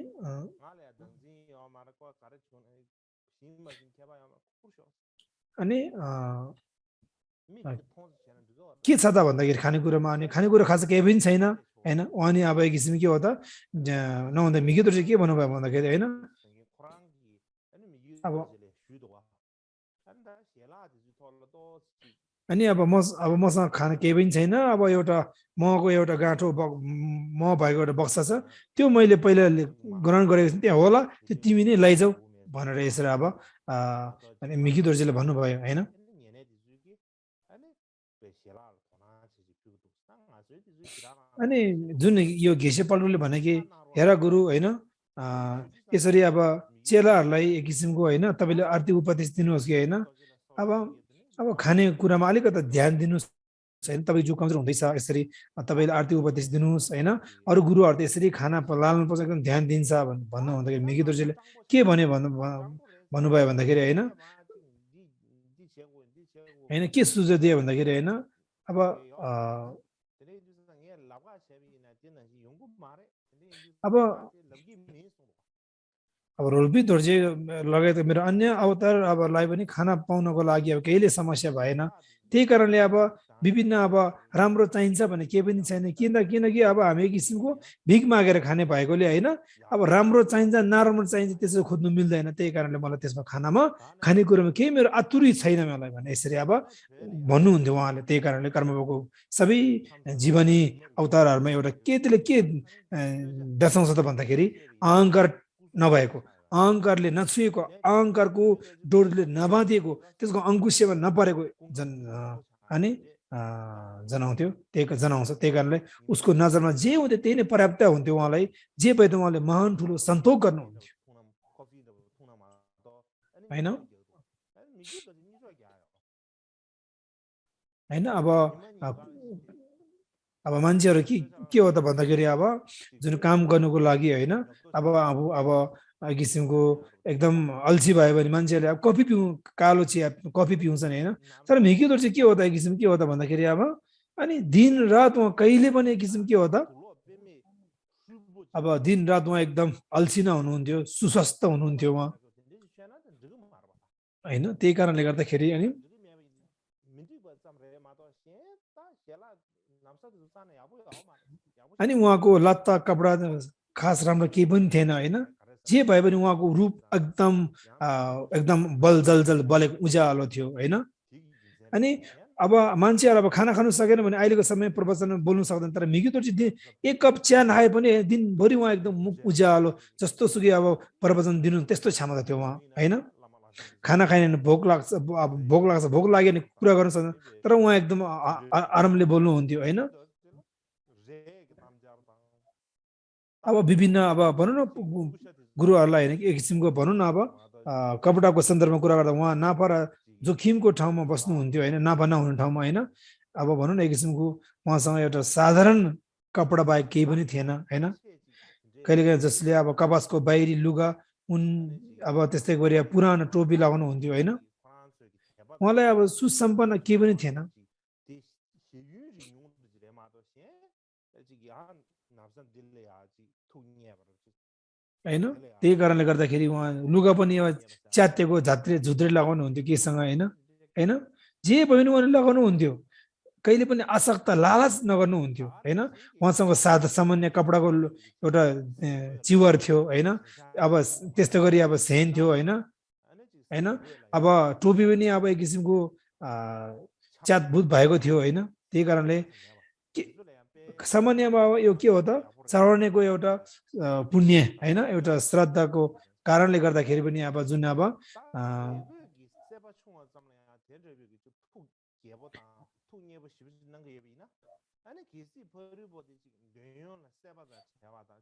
अनि के छ त भन्दाखेरि खानेकुरामा अनि खानेकुरा खाजा केही पनि छैन होइन अनि अब एक किसिम के हो त नहुँदा मिगी तोर्ची के भन्नुभयो भन्दाखेरि होइन अब अनि अब मसँग खाना केही पनि छैन अब एउटा महको एउटा गाँठो मह भएको एउटा बक्सा छ त्यो मैले पहिला ग्रहण गरेको थिएँ त्यहाँ होला त्यो तिमी नै लैजाऊ भनेर यसरी अब अनि मिगी तोर्चीले भन्नुभयो होइन अनि जुन यो घेसे पल्टुले भने कि हेर गुरु होइन यसरी अब चेलाहरूलाई एक किसिमको होइन तपाईँले आरती उपदेश दिनुहोस् कि होइन अब खाने कुरामा अलिकति ध्यान दिनुहोस् होइन तपाईँ जो कमजोर हुँदैछ यसरी तपाईँले आरती उपदेश दिनुहोस् होइन अरू गुरुहरू त यसरी खाना लाल्नु पर्छ एकदम ध्यान दिन्छ भन्नु भन्दाखेरि मिगी तोर्चीले के भन्यो भन्नुभयो भन्दाखेरि होइन होइन के सुझाव दियो भन्दाखेरि होइन अब रोल्पी तोर्ची लगायत मेरो अन्य अवतार अबलाई पनि खाना पाउनको लागि अब केहीले समस्या भएन त्यही कारणले अब विभिन्न अब राम्रो चाहिन्छ भने केही पनि छैन, किनकि अब हामी एक किसिमको भिख मागेर खाने भएकोले होइन, अब राम्रो चाहिन्छ नराम्रो चाहिन्छ त्यसो खोज्नु मिल्दैन। त्यही कारणले मलाई त्यसमा खानामा खानेकुरामा केही मेरो आतुरी छैन मलाई भने यसरी अब भन्नुहुन्थ्यो उहाँले। त्यही कारणले कर्मबाबुको सबै जीवनी अवतारहरूमा एउटा त्यसले के दर्शाउँछ त भन्दाखेरि अहङ्कार नभएको, अहङ्कारले नछुएको, अहङ्कारको डोरीले नबाँधिएको, त्यसको अंकुशमा नपरेको अनि जनाउँथ्यो, त्यही जनाउँछ। त्यही कारणले उसको नजरमा जे हुन्थ्यो त्यही नै पर्याप्त हुन्थ्यो उहाँलाई, जे भए त उहाँले महान ठुलो सन्तोष गर्नुहुन्थ्यो होइन होइन। अब मान्छेहरू के हो त भन्दाखेरि अब जुन काम गर्नुको लागि होइन, अब एक किसिमको एकदम अल्छी भयो भने मान्छेहरूले अब कफी कालो चिया कफी पिउँछन् होइन। तर मिकिदोर चाहिँ के हो त एक किसिम के हो त भन्दाखेरि अनि दिन रात उहाँ कहिले पनि एक किसिम के हो त अब दिन रात उहाँ एकदम अल्छी नहुनुहुन्थ्यो, सुस्वस्थ हुनुहुन्थ्यो उहाँ होइन। त्यही कारणले गर्दाखेरि अनि उहाँको लत्ता कपडा खास राम्रो केही पनि थिएन होइन। जे भए पनि उहाँको रूप एकदम बल जल बलेको उज्यालो थियो होइन। अनि अब मान्छेहरू अब खाना खानु सकेन भने अहिलेको समय प्रवचनमा बोल्नु सक्दैन, तर मिकिदोर चाहिँ एक कप चिया नखाए पनि दिनभरि उहाँ एकदम मुख उज्यालो जस्तो सुकै अब प्रवचन दिनु त्यस्तो क्षमता थियो उहाँ होइन। खाना खाएन भोक लाग्छ, भोक लाग्यो भने कुरा गर्न सक्दैन, तर उहाँ एकदम आरामले बोल्नुहुन्थ्यो होइन। अब विभिन्न अब भनौँ न गुरुहरूलाई होइन एक किसिमको भनौँ न अब कपडाको सन्दर्भमा कुरा गर्दा उहाँ नाफा र जोखिमको ठाउँमा बस्नुहुन्थ्यो होइन, नाफा नहुने ठाउँमा होइन। अब भनौँ न एक किसिमको उहाँसँग एउटा साधारण कपडा बाहेक केही पनि थिएन होइन। कहिलेकाहीँ जसले अब कपासको बाहिरी लुगा अब त्यस्तै गरी पुरानो टोपी लगाउनु हुन्थ्यो होइन। उहाँलाई अब सुसम्पन्न केही पनि थिएन होइन। त्यही कारणले गर्दाखेरि उहाँ लुगा पनि च्यातेको झुत्रे लगाउनु हुन्थ्यो केसँग होइन होइन। जे भयो भने उहाँले लगाउनु हुन्थ्यो, कहिले पनि आसक्त लालच नगर्नु हुन्थ्यो होइन। उहाँसँग सादा सामान्य कपडाको एउटा चिवर थियो होइन। अब त्यस्तै गरी अब सेन थियो होइन होइन। अब टोपी पनि अब एक किसिमको च्यातभुत भएको थियो होइन। त्यही कारणले सामान्यमा अब यो के हो त चढाउनेको एउटा पुण्य होइन, एउटा श्रद्धाको कारणले गर्दाखेरि पनि अब जुन अब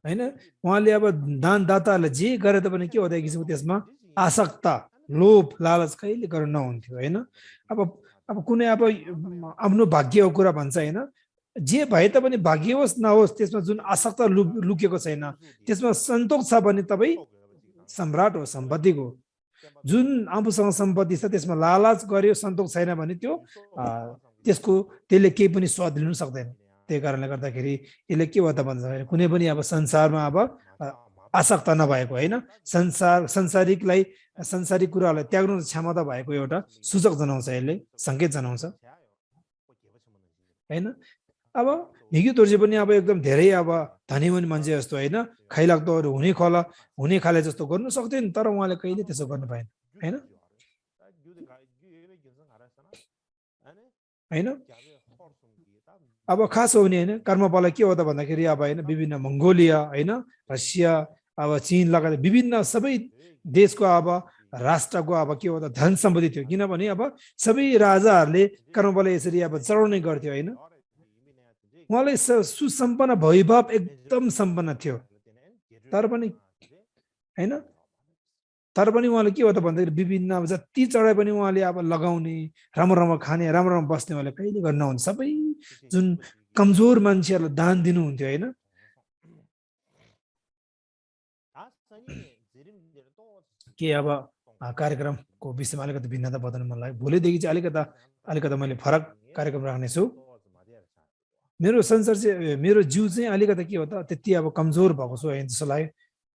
होइन उहाँले अब दानदाताहरूलाई जे गरे तापनि के हो त एक किसिमको त्यसमा आसक्ता लोभ लालच कहिले गर्नु नहुन्थ्यो होइन। अब कुनै अब आफ्नो भाग्यको कुरा भन्छ होइन, जे भए तापनि भाग्य होस् नहोस् त्यसमा जुन आसक्ता लुकेको छैन, त्यसमा सन्तोष छ भने तपाईँ सम्राट हो सम्पत्तिको। जुन आफूसँग सम्पत्ति छ त्यसमा लालच गर्यो सन्तोष छैन भने त्यसले केही पनि स्वाद लिनु सक्दैन। त्यही कारणले गर्दाखेरि यसले के हो त भन्दाखेरि कुनै पनि अब संसारमा अब आसक्ता नभएको होइन, संसारिक कुराहरूलाई त्याग्नु क्षमता भएको एउटा सूचक जनाउँछ, यसले सङ्केत जनाउँछ होइन। अब मिकिदोर्जे पनि अब एकदम धेरै अब धनी हुने मान्छे जस्तो होइन, खाइलाग्दोहरू हुने खाले जस्तो गर्नु सक्दैन, तर उहाँले कहिले त्यसो गर्नु भएन होइन होइन। अब खास हो भने होइन कर्मपाला के हो त भन्दाखेरि अब होइन विभिन्न मङ्गोलिया होइन, रसिया अब चीन लगायत विभिन्न सबै देशको अब राष्ट्रको अब के हो त धन सम्पत्ति थियो, किनभने अब सबै राजाहरूले कर्मपाला यसरी अब चढाउने गर्थ्यो होइन। उहाँलाई सुसम्पन्न वैभव एकदम सम्पन्न थियो, तर पनि होइन, तर पनि उहाँले के हो त भन्दाखेरि विभिन्न अब जति चढाए पनि उहाँले अब लगाउने राम्रो खाने राम्रो बस्ने उहाँले कहिले गर्नुहुन्छ। सबै जुन कमजोर मान्छेहरूलाई दान दिनुहुन्थ्यो होइन। के अब कार्यक्रमको विषयमा अलिकति भिन्नता बताउनु मन लाग्यो। भोलिदेखि चाहिँ अलिकता मैले फरक कार्यक्रम राख्नेछु। मेरो संसार चाहिँ मेरो जिउ चाहिँ अलिकता के हो त त्यति अब कमजोर भएको छु होइन जस्तो लाग्यो।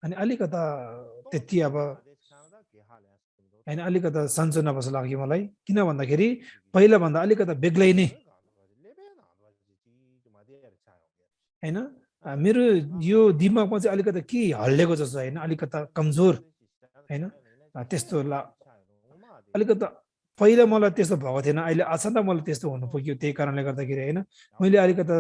अनि अलिकता त्यति अब हैन अलिकता सन्चो नबस्ला लाग्यो मलाई किन भन्दाखेरि पहिला भन्दा अलिकता बेग्लै नै हैन मेरो यो दिमागमा चाहिँ अलिकता के हल्लेको जस्तो हैन अलिकता कमजोर हैन त्यस्तो अलिकता पहिला मलाई त्यस्तो भएको थिएन अहिले अचानक मलाई त्यस्तो हुनु पुग्यो त्यही कारणले गर्दाखेरि हैन मैले अलिकता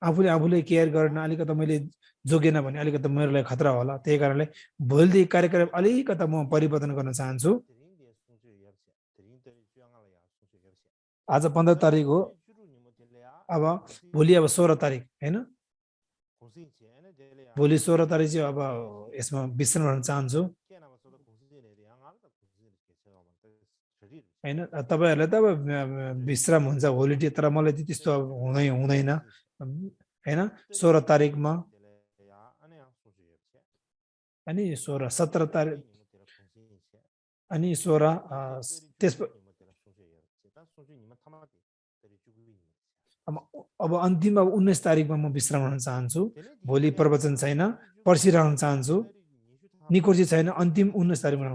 आफूले केयर गर्न अलिकता मैले जोगेन भने अलिकता मेरो लागि खतरा होला त्यही कारणले भोलिदेखि कार्यक्रम अलिकता म परिवर्तन गर्न चाहन्छु आज 15 तारिक हो अब भोलि अब 16 तारिक हैन भोलि 16 तारिक चाहिँ अब यसमा विश्राम गर्न चाहन्छु हैन तपाईहरुलाई त अब विश्राम हुन्छ होलिडे तर मलाई चाहिँ त्यस्तो हुँदैन हैन 16 तारिकमा अनि 16 17 तारिक अनि 16 त्यस अब अन्तिम अब 19 तारिकमा म विश्राम गर्न चाहन्छु भोलि प्रवचन छैन पर्सि रहन चाहन्छु निकोर्जी छैन अन्तिम 19 तारिकमा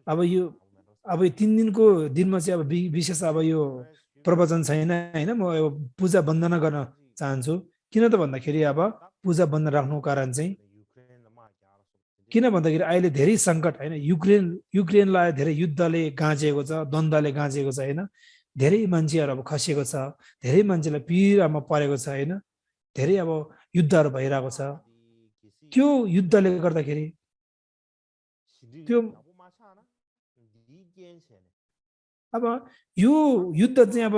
अब यो 3 दिनको दिनमा चाहिँ अब विशेष अब यो प्रवचन छैन हैन म पूजा वन्दना गर्न चाहन्छु किन त भन्दाखेरि अब पूजा वन्दना राख्नुको कारण चाहिँ किन भन्दाखेरि अहिले धेरै संकट हैन युक्रेनलाई धेरै युद्धले गाँजेको छ द्वन्द्वले गाँजेको छ हैन धेरै मान्छेहरु अब खसेको छ धेरै मान्छेलाई पीडामा परेको छ हैन धेरै अब युद्धहरु भइरहेको छ त्यो युद्धले गर्दाखेरि त्यो अब यो युद्ध चाहिँ अब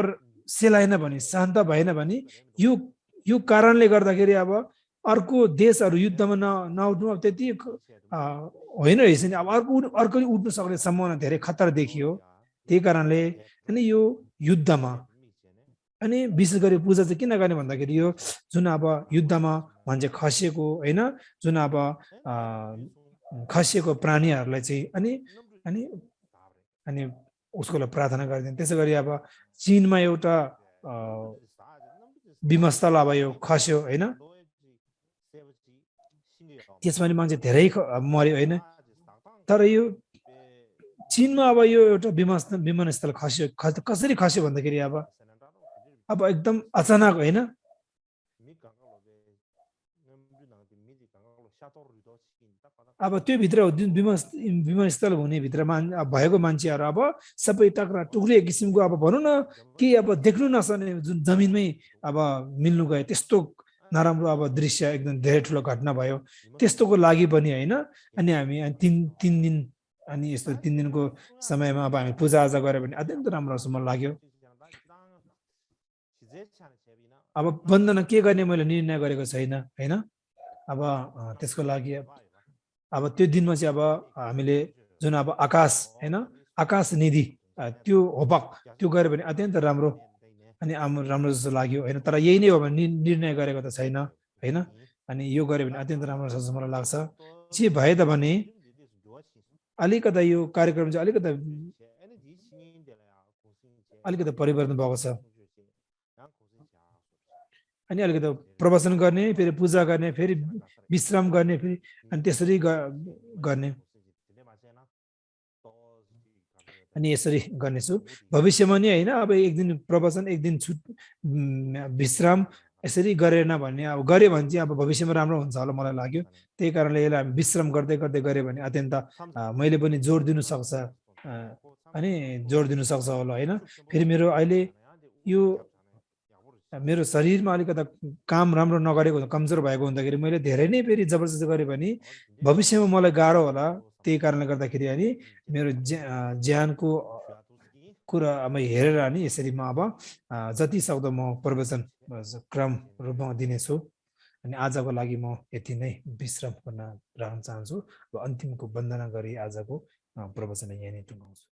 सेलाएन भने शान्त भएन भने यो कारणले गर्दाखेरि अब अर्को देशहरु युद्धमा नउठ्नु अब त्यति होइन रहेछ नि अब अर्को उठ्न सक्ने सम्भावना धेरै खतरा देखियो त्यही कारणले अनि यो युद्धमा अनि विशेष गरी पूजा चाहिँ किन गर्ने भन्दाखेरि यो जुन अब युद्धमा मान्छे खसेको हैन जुन अब खसेको प्राणीहरुलाई चाहिँ अनि उसको लागि प्रार्थना गर्दिन त्यसैगरी अब चीनमा एउटा विमस्थल अब यो खस्यो हैन त्यसमा नि मान्छे धेरै मर्यो हैन तर यो चीनमा अब यो एउटा विमानस्थल खस्यो कसरी खस्यो भन्दाखेरि अब एकदम अचानक हैन अब त्यो भित्र विमानस्थल हुने भित्र भएको मान्छेहरु अब सबै टक्रा टुक्रे किसिमको अब भनौं न के अब देख्नु नसक्ने जुन जमिनमै अब मिल्नु गयो त्यस्तो नराम्रो अब दृश्य एकदम धेरै ठुलो घटना भयो त्यस्तोको लागि पनि हैन अनि हामी 3 दिन अनि यस्तो 3 दिनको समयमा अब हामी पूजा आजा गर्यो भने अत्यन्त राम्रो जस्तो मलाई लाग्यो अब वन्दना के गर्ने मैले निर्णय गरेको छैन हैन अब त्यसको लागि अब त्यो दिनमा चाहिँ अब हामीले जुन अब आकाश हैन आकाश निधि त्यो होपक त्यो गर्यो भने अत्यन्त राम्रो अनि राम्रो जस्तो लाग्यो हैन तर यही नै हो भने निर्णय गरेको त छैन हैन अनि यो गर्यो भने अत्यन्त राम्रो जस्तो मलाई लाग्छ जे भए त भने अलिकता यो कार्यक्रम चाहिँ अलिकता परिवर्तन भएको छ अनि अलिकता प्रवचन गर्ने फेरि पूजा गर्ने फेरि विश्राम गर्ने फेरि अनि त्यसरी गर्ने अनि यसरी गर्नेछु भविष्यमा नि हैन अब एक दिन प्रवचन एक दिन विश्राम यसरी गरेन भने अब गरे भने चाहिँ अब भविष्यमा राम्रो हुन्छ होला मलाई लाग्यो त्यही कारणले यसलाई हामी विश्राम गर्दै गरे भने अत्यन्त मैले पनि जोड दिनु सक्छ अनि जोड दिनु सक्छ होला हैन फेरि मेरो अहिले यो मेरो शरीरमा अलिकता काम राम्रो नगरेको कमजोर भएको हुँदाखेरि मैले धेरै नै फेरि जबरजस्ती गरे भने भविष्यमा मलाई गाह्रो होला त्यही कारणले गर्दाखेरि अनि मेरो ज्यानको कुरा अब हेरेर अनि यसरी म अब जति सक्दो म प्रवचन क्रम रूपमा दिनेछु अनि आजको लागि म यति नै विश्राम गर्न राख्न चाहन्छु र अन्तिमको वन्दना गरी आजको प्रवचन यही नै टुङ्गाउँछु